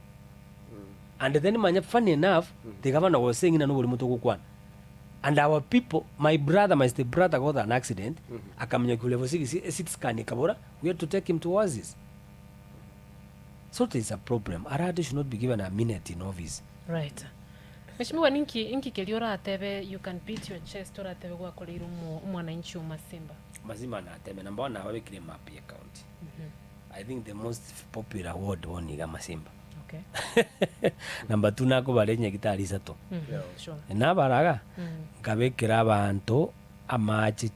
and then manya funny enough the governor was saying ina nobori mutu gukwana and our people my brother my step brother got an accident akamenya ku level 6 CT scan ikabora we had to take him to Oasis so there is a problem arati should not be given a minute in office right Mheshimiwa ninki inki kerio uratebe you can beat your chest uratebe gwakoreire omwananchi o Masimba mazima nateme number one ababikire map ya county i think the most popular ward woniga masimba okay number two nakobara enyagitari isato sure nabaraga nkabekera abanto amache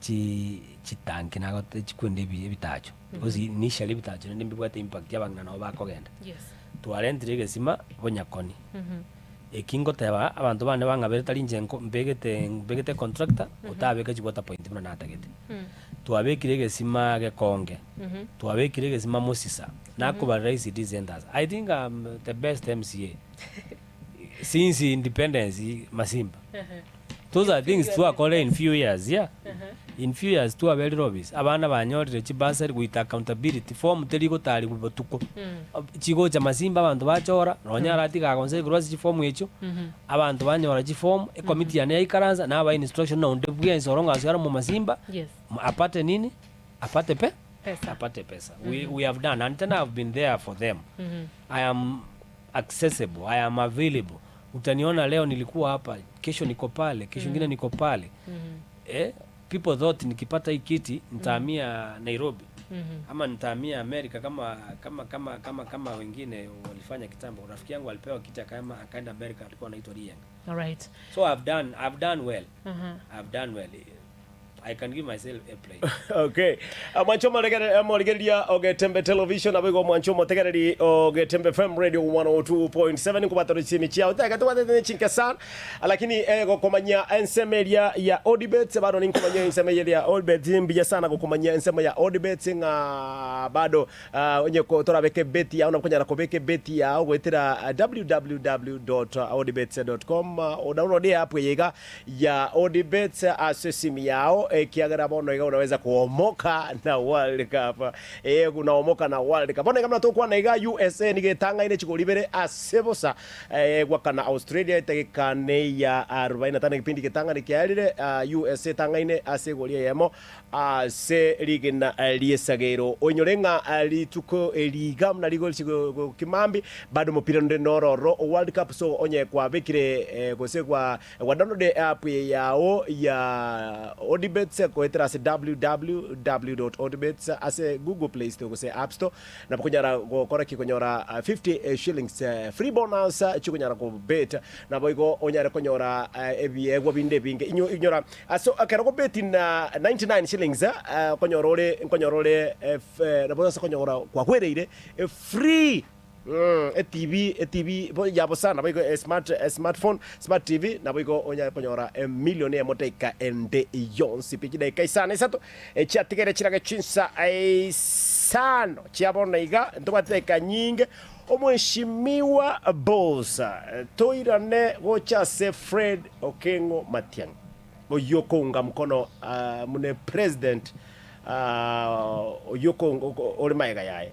chitanki nagote chikwenda ebitacho because initially ebitacho nende mbibwate impact ya abang'ina nabo bakogenda yes twarentire egesima bonyakoni. Eki ngoteba, abanto bane bang'abere tari inche nko mbegete mbegete econtractor, otabeka chiwater point buna natagete. Twabekire egesima gekonge, twabekire egesima mosisa, nakobarera ECD centers. I think I'm the best MCA since independence Masimba. Those are things twakora in few years, yeah. In few years twaberire office, abana banyorire chibursary goita accountability, form teri gotarigwa botuko. Chigocha Masimba abanto bachora, nonya aratiga agonsa igoro ase chiform echio, abanto banyora chiform, ecommittee yane yaikaransa, nabaa instruction na onde bwensi oro ng'a ase omomasimba, Yes. apate nini? Apate pe? Pesa. Apate pesa. We, we have done, and tena I have been there for them. I am accessible, I am available. Utaniona leo nilikuwa hapa, kesho niko pale, kesho ingine niko pale. Eh, people thought nikipata hii kiti nitahamia Nairobi ama nitahamia Amerika kama kama kama kama kama wengine walifanya kitambo. Rafiki yangu alipewa kiti akaama akaenda Amerika, alikuwa anaitwa Rieng. Alright. So I've done I've done well. I've done well. I can give myself a play. Okay. Mwancho morigereria ogetembe television abigo mwancho motegereri ogetembe FM radio 102.7 nkubatoro chimi chiao tega twatete chinke sana lakini gokomanya ensemeria ya Odibet bado ninkomanya ensemeria ya Odibet mbija sana gokomanya ensemo ya Odibet ng'a bado onye ko torabeke beti yao nakonyara kobeke beti yao gwetera www.odibet.com uh, download app yega ya Odibet ase simu yao ekiagera bono iga unaweza kuomoka na World Cup unaomoka na World Cup bono iga muna tokwana iga USA nigetang'aine chigori ibere ase bosa gwakana Australia etagekane ya 45 kipindi getang'ani kiarire USA tang'aine ase egori eyemo ase rigena riesagero oinyore ng'a rituko eriga muna rigori kimambi bado mopira nde nororo World Cup so onye kwabekire gose gwa download app yao ya Odibets koetera ase www.odibets ase Google Play Store gose App Store nabo konyara gokora ki konyora 50 shillings free bonus chikonyara kobet nabo igo onyare konyora ebiegwa binde ebinge inyora aso ekero gobeti na 99 shillings konyora ore nkonyora ore nabo ase konyora kwagwereire free etv etv yabo sana nabo igo smart smartphone smart tv nabo igo onyare konyora emillion eyemo dakika ende yonsi pi chidaika isano isato chiatigere chirage chinsa isano chia bono iga ntobwate dakika nyinge omweshimiwa Bosa toirane gocha ase Fred Okengo Matiang'i oyio kounga mkono mune president oyio ore maega yaye.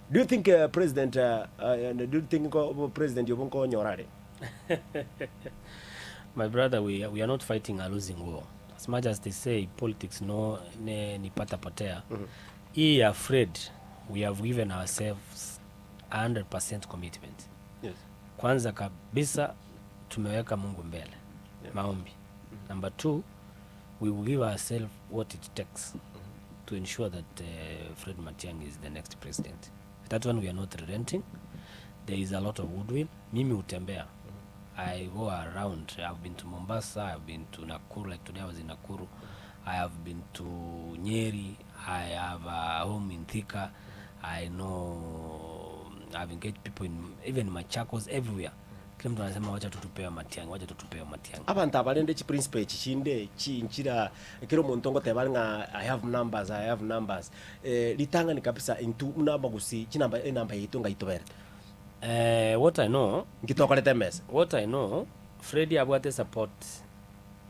Do you think president do you think president obo nkonyora are? My brother, we are not fighting a losing war. As much as they say politics no ne ni pata potea. Hii ya Fred, we have given ourselves 100% commitment. Yes. Kwanza kabisa tumeweka Mungu mbele. Maombi. Number 2, we will give ourselves what it takes to ensure that Fred Matiang'i is the next president. That one we are not relenting. There is a lot of goodwill. Mimi utembea. I go around. I've been to Mombasa, I've been to Nakuru, like today I was in Nakuru. I have been to Nyeri, I have a home in Thika. I know I've engaged people in even Machakos, everywhere. Kila mtu anasema wacha tutupewe Matiang'i, wacha tutupewe Matiang'i. Abantu abarende chi principle echi chinde chinchira kero omonto ngoteba ng'a I have numbers, I have numbers. Ritang'ani kabisa intu muna magusi chinamba enamba yetu ngaitoberete. What I know, Nkitokorete mesa. What I know, Freddy abwate support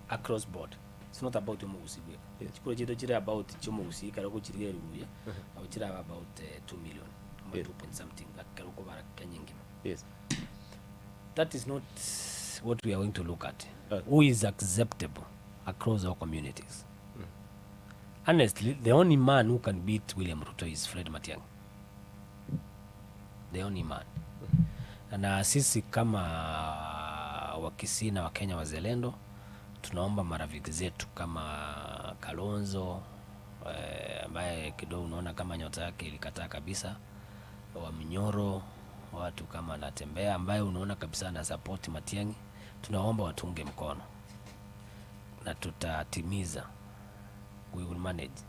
across board. It's not about omogusi bweka. Chikuro chito chiri about chomogusi kero gochiriga erubuya, abo chiri about 2 million, ama 2 point something kero kobara Kenya ngima. Yes. That is not what we are going to look at. Who is acceptable across our communities? Honestly, the only man who can beat William Ruto is Fred Matiang'i. The only man. Na sisi kama Wakisii na Wakenya wazalendo tunaomba marafiki zetu kama Kalonzo ambaye kidogo unaona kama nyota yake ilikataa kabisa, wa Minyoro, watu kama Natembeya ambaye unaona kabisa ana support Matiang'i, tunaomba watunge mkono na tutatimiza. We will manage.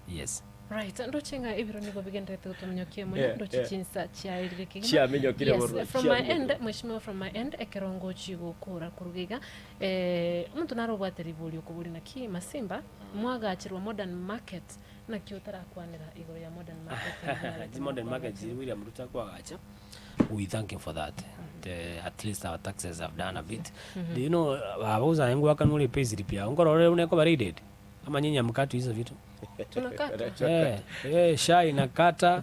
Yes. Right, ndoche ng'a ebiro nigo bigenderete gotominyokia mono, Yeah, ndoche yeah. chinsa chiaerire kegima. Chiaminyokire Yes, bororo, from my end, chiaminyokire. mheshimiwa from my end, ekero ngochi gokora koruga iga, eh, omonto nare obwate ribori okoboria naki Masimba, mwagacherwa modern market, naki otarakwanera igoro ya modern market eyio yarete Chi modern market mokwagacha? chiri William Ruto akoagacha, we thank him for that. The, at least our taxes have done a bit. Do you know, baba osae ngoakanwa ore payslip yago, nkorora ore buna ekoba raided, amanyinyi amkatwe hizo vitu. Tunakatwa. Eh, eh, SHA inakata,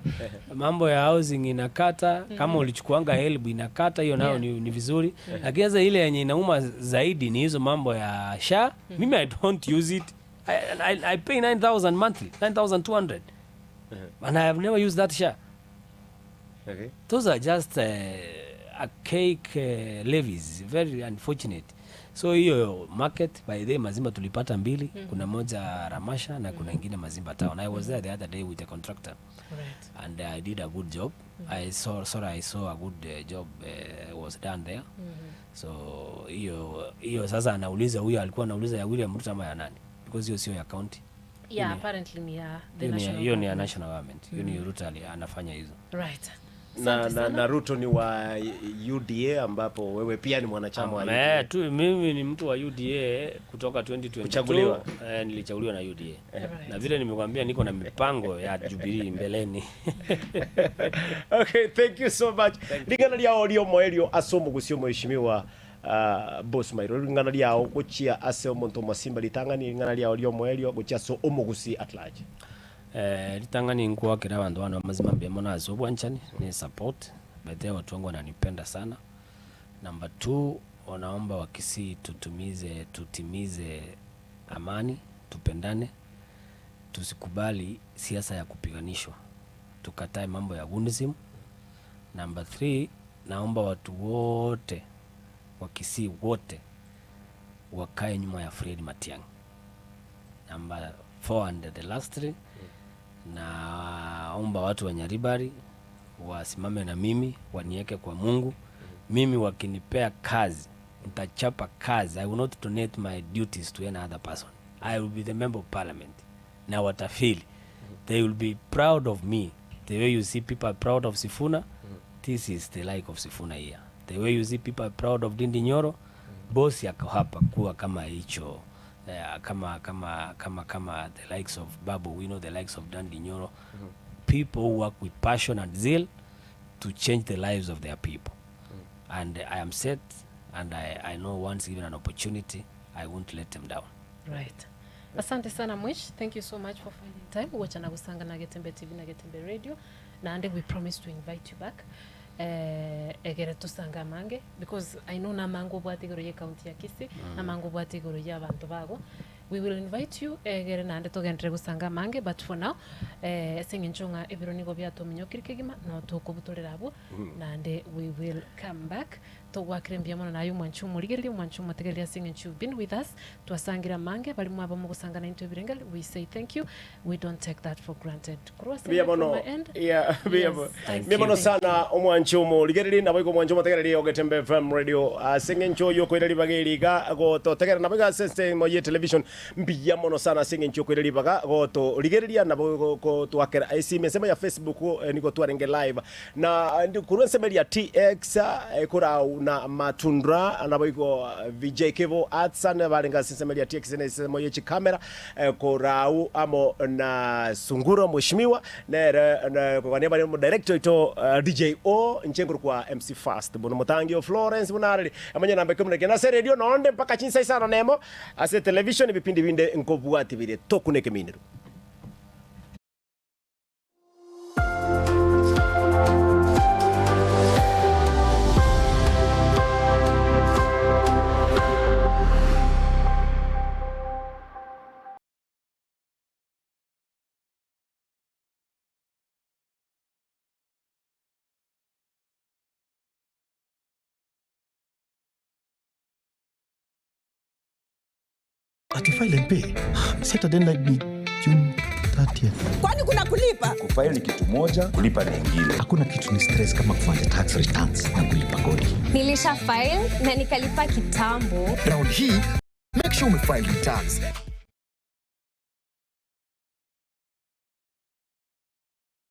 mambo ya housing inakata, kama ulichukuanga HELB inakata, hiyo nayo Yeah. ni vizuri. Lakini sasa ile yenye inauma zaidi ni hizo mambo ya SHA. Mimi I don't use it. I pay 9,000 monthly, 9,200. And I have never used that SHA. Okay. Those are just archaic levies, very unfortunate. So hiyo market by the way, Mazimba tulipata mbili, kuna moja Ramasha na kuna ingine Mazimba town. I was there the other day with the contractor. Right. And I did a good job. I saw, sorry, I saw a good job was done there. So hiyo hiyo sasa anauliza huyo alikuwa anauliza ya William Ruto ama ya nani? Because hiyo sio ya county. Yeah, apparently ni ya the Hiyo ni national hiyo ni ya government. national government. Hiyo ni Ruto anafanya hizo. Right. Na, Asante na, sana. na Ruto ni wa UDA ambapo wewe pia ni mwanachama wa UDA. Eh, tu mimi ni mtu wa UDA kutoka 2022. Kuchaguliwa. Eh, nilichaguliwa na UDA. Right. Na vile nimekwambia niko na mipango ya Jubilee mbeleni. Okay, thank you so much. Ringana riao riomo erio ase omogusio mheshimiwa Boss Mairo ringana riao gochia ase omonto Masimba ritang'ani ringana riao riomo erio gochia ase omogusi at large. Eh, ritang'ani nkwakera abanto bano amazima mbuya mono ase obwanchani ni support bethe watu wangu wananipenda sana. Number 2, wanaomba Wakisii tutimize amani, tupendane, tusikubali siasa ya kupiganishwa, tukatae mambo ya gundism. Number 3, naomba watu wote Wakisii wote wakae nyuma ya Fred Matiang'i. Number 4 and the last 3, naomba watu wa Nyaribari wasimame na mimi, wanieke kwa Mungu. Mimi wakinipea kazi, nitachapa kazi. I will not donate my duties to any other person. I will be the member of parliament. Na watafeel. They will be proud of me. The way you see people are proud of Sifuna, this is the like of Sifuna here. The way you see people are proud of Ndindi Nyoro, boss yako hapa kuwa kama hicho. Kama the likes of Babu, we know the likes of Ndindi Nyoro. People who work with passion and zeal to change the lives of their people. And I am set, and I know once given an opportunity, I won't let them down. Right. Asante sana Mwish. Thank you so much for finding time. Wacha na gusanga na Getembe TV na Getembe Radio. Na ande we promise to invite you back. Egere tusanga mange because I know na mango bwate igoro ye county ya Kisii, na mango bwate igoro ya bantu bago. We will invite you egere na ande tugendere gusanga mange, but for now sing'encho ng'a ebiro nigo biatominyokire kegima no tukobutorera abo, na ande we will come back togwakire mbuya mono naye omwanchi omorigereria omwanchi omotegereria ase eng'encho you've been with us twasangira mange bari mwaba mogosanga naintwe ebirengeri we say thank you, we don't take that for granted. Korwa ase Mbuya from mono. my end. Yeah, mbuya Yes, mono. thank Mbuya mono you. sana omwanchi omorigereria nabo igo omwanchi omotegereria Ogetembe FM Radio ase eng'encho yokoira ribaga eriga gototegerera nabo iga ase ensemo ye television mbuya mono sana ase eng'encho yokoira ribaga gotorigereria nabo gotwakera esime ensemo ya Facebook nigo twarenge live na ndi korwa ensemo eria TX korau na Matundra nabo igo VJ Kevo Atsan barenge ase ensemo eria TX na ensemo ye chikamera korau amo na Sungura mheshimiwa nere na kogania bari mu director ito DJ O nchenguru kwa MC Fast bono mutangi o Florence bunareri amanya namba 11 na se radio nonde mpaka chinsa isano nemo ase television ibipindi binde nkobwati bire tokuneke minero. Ati file and pay. Set a deadline ni June 30th. Kwani kuna kulipa? Kufile ni kitu moja, kulipa ni ingine. Hakuna kitu ni stress kama kufanya tax returns na kulipa kodi. Nilisha file na nikalipa kitambo. Round hii, make sure umefile returns.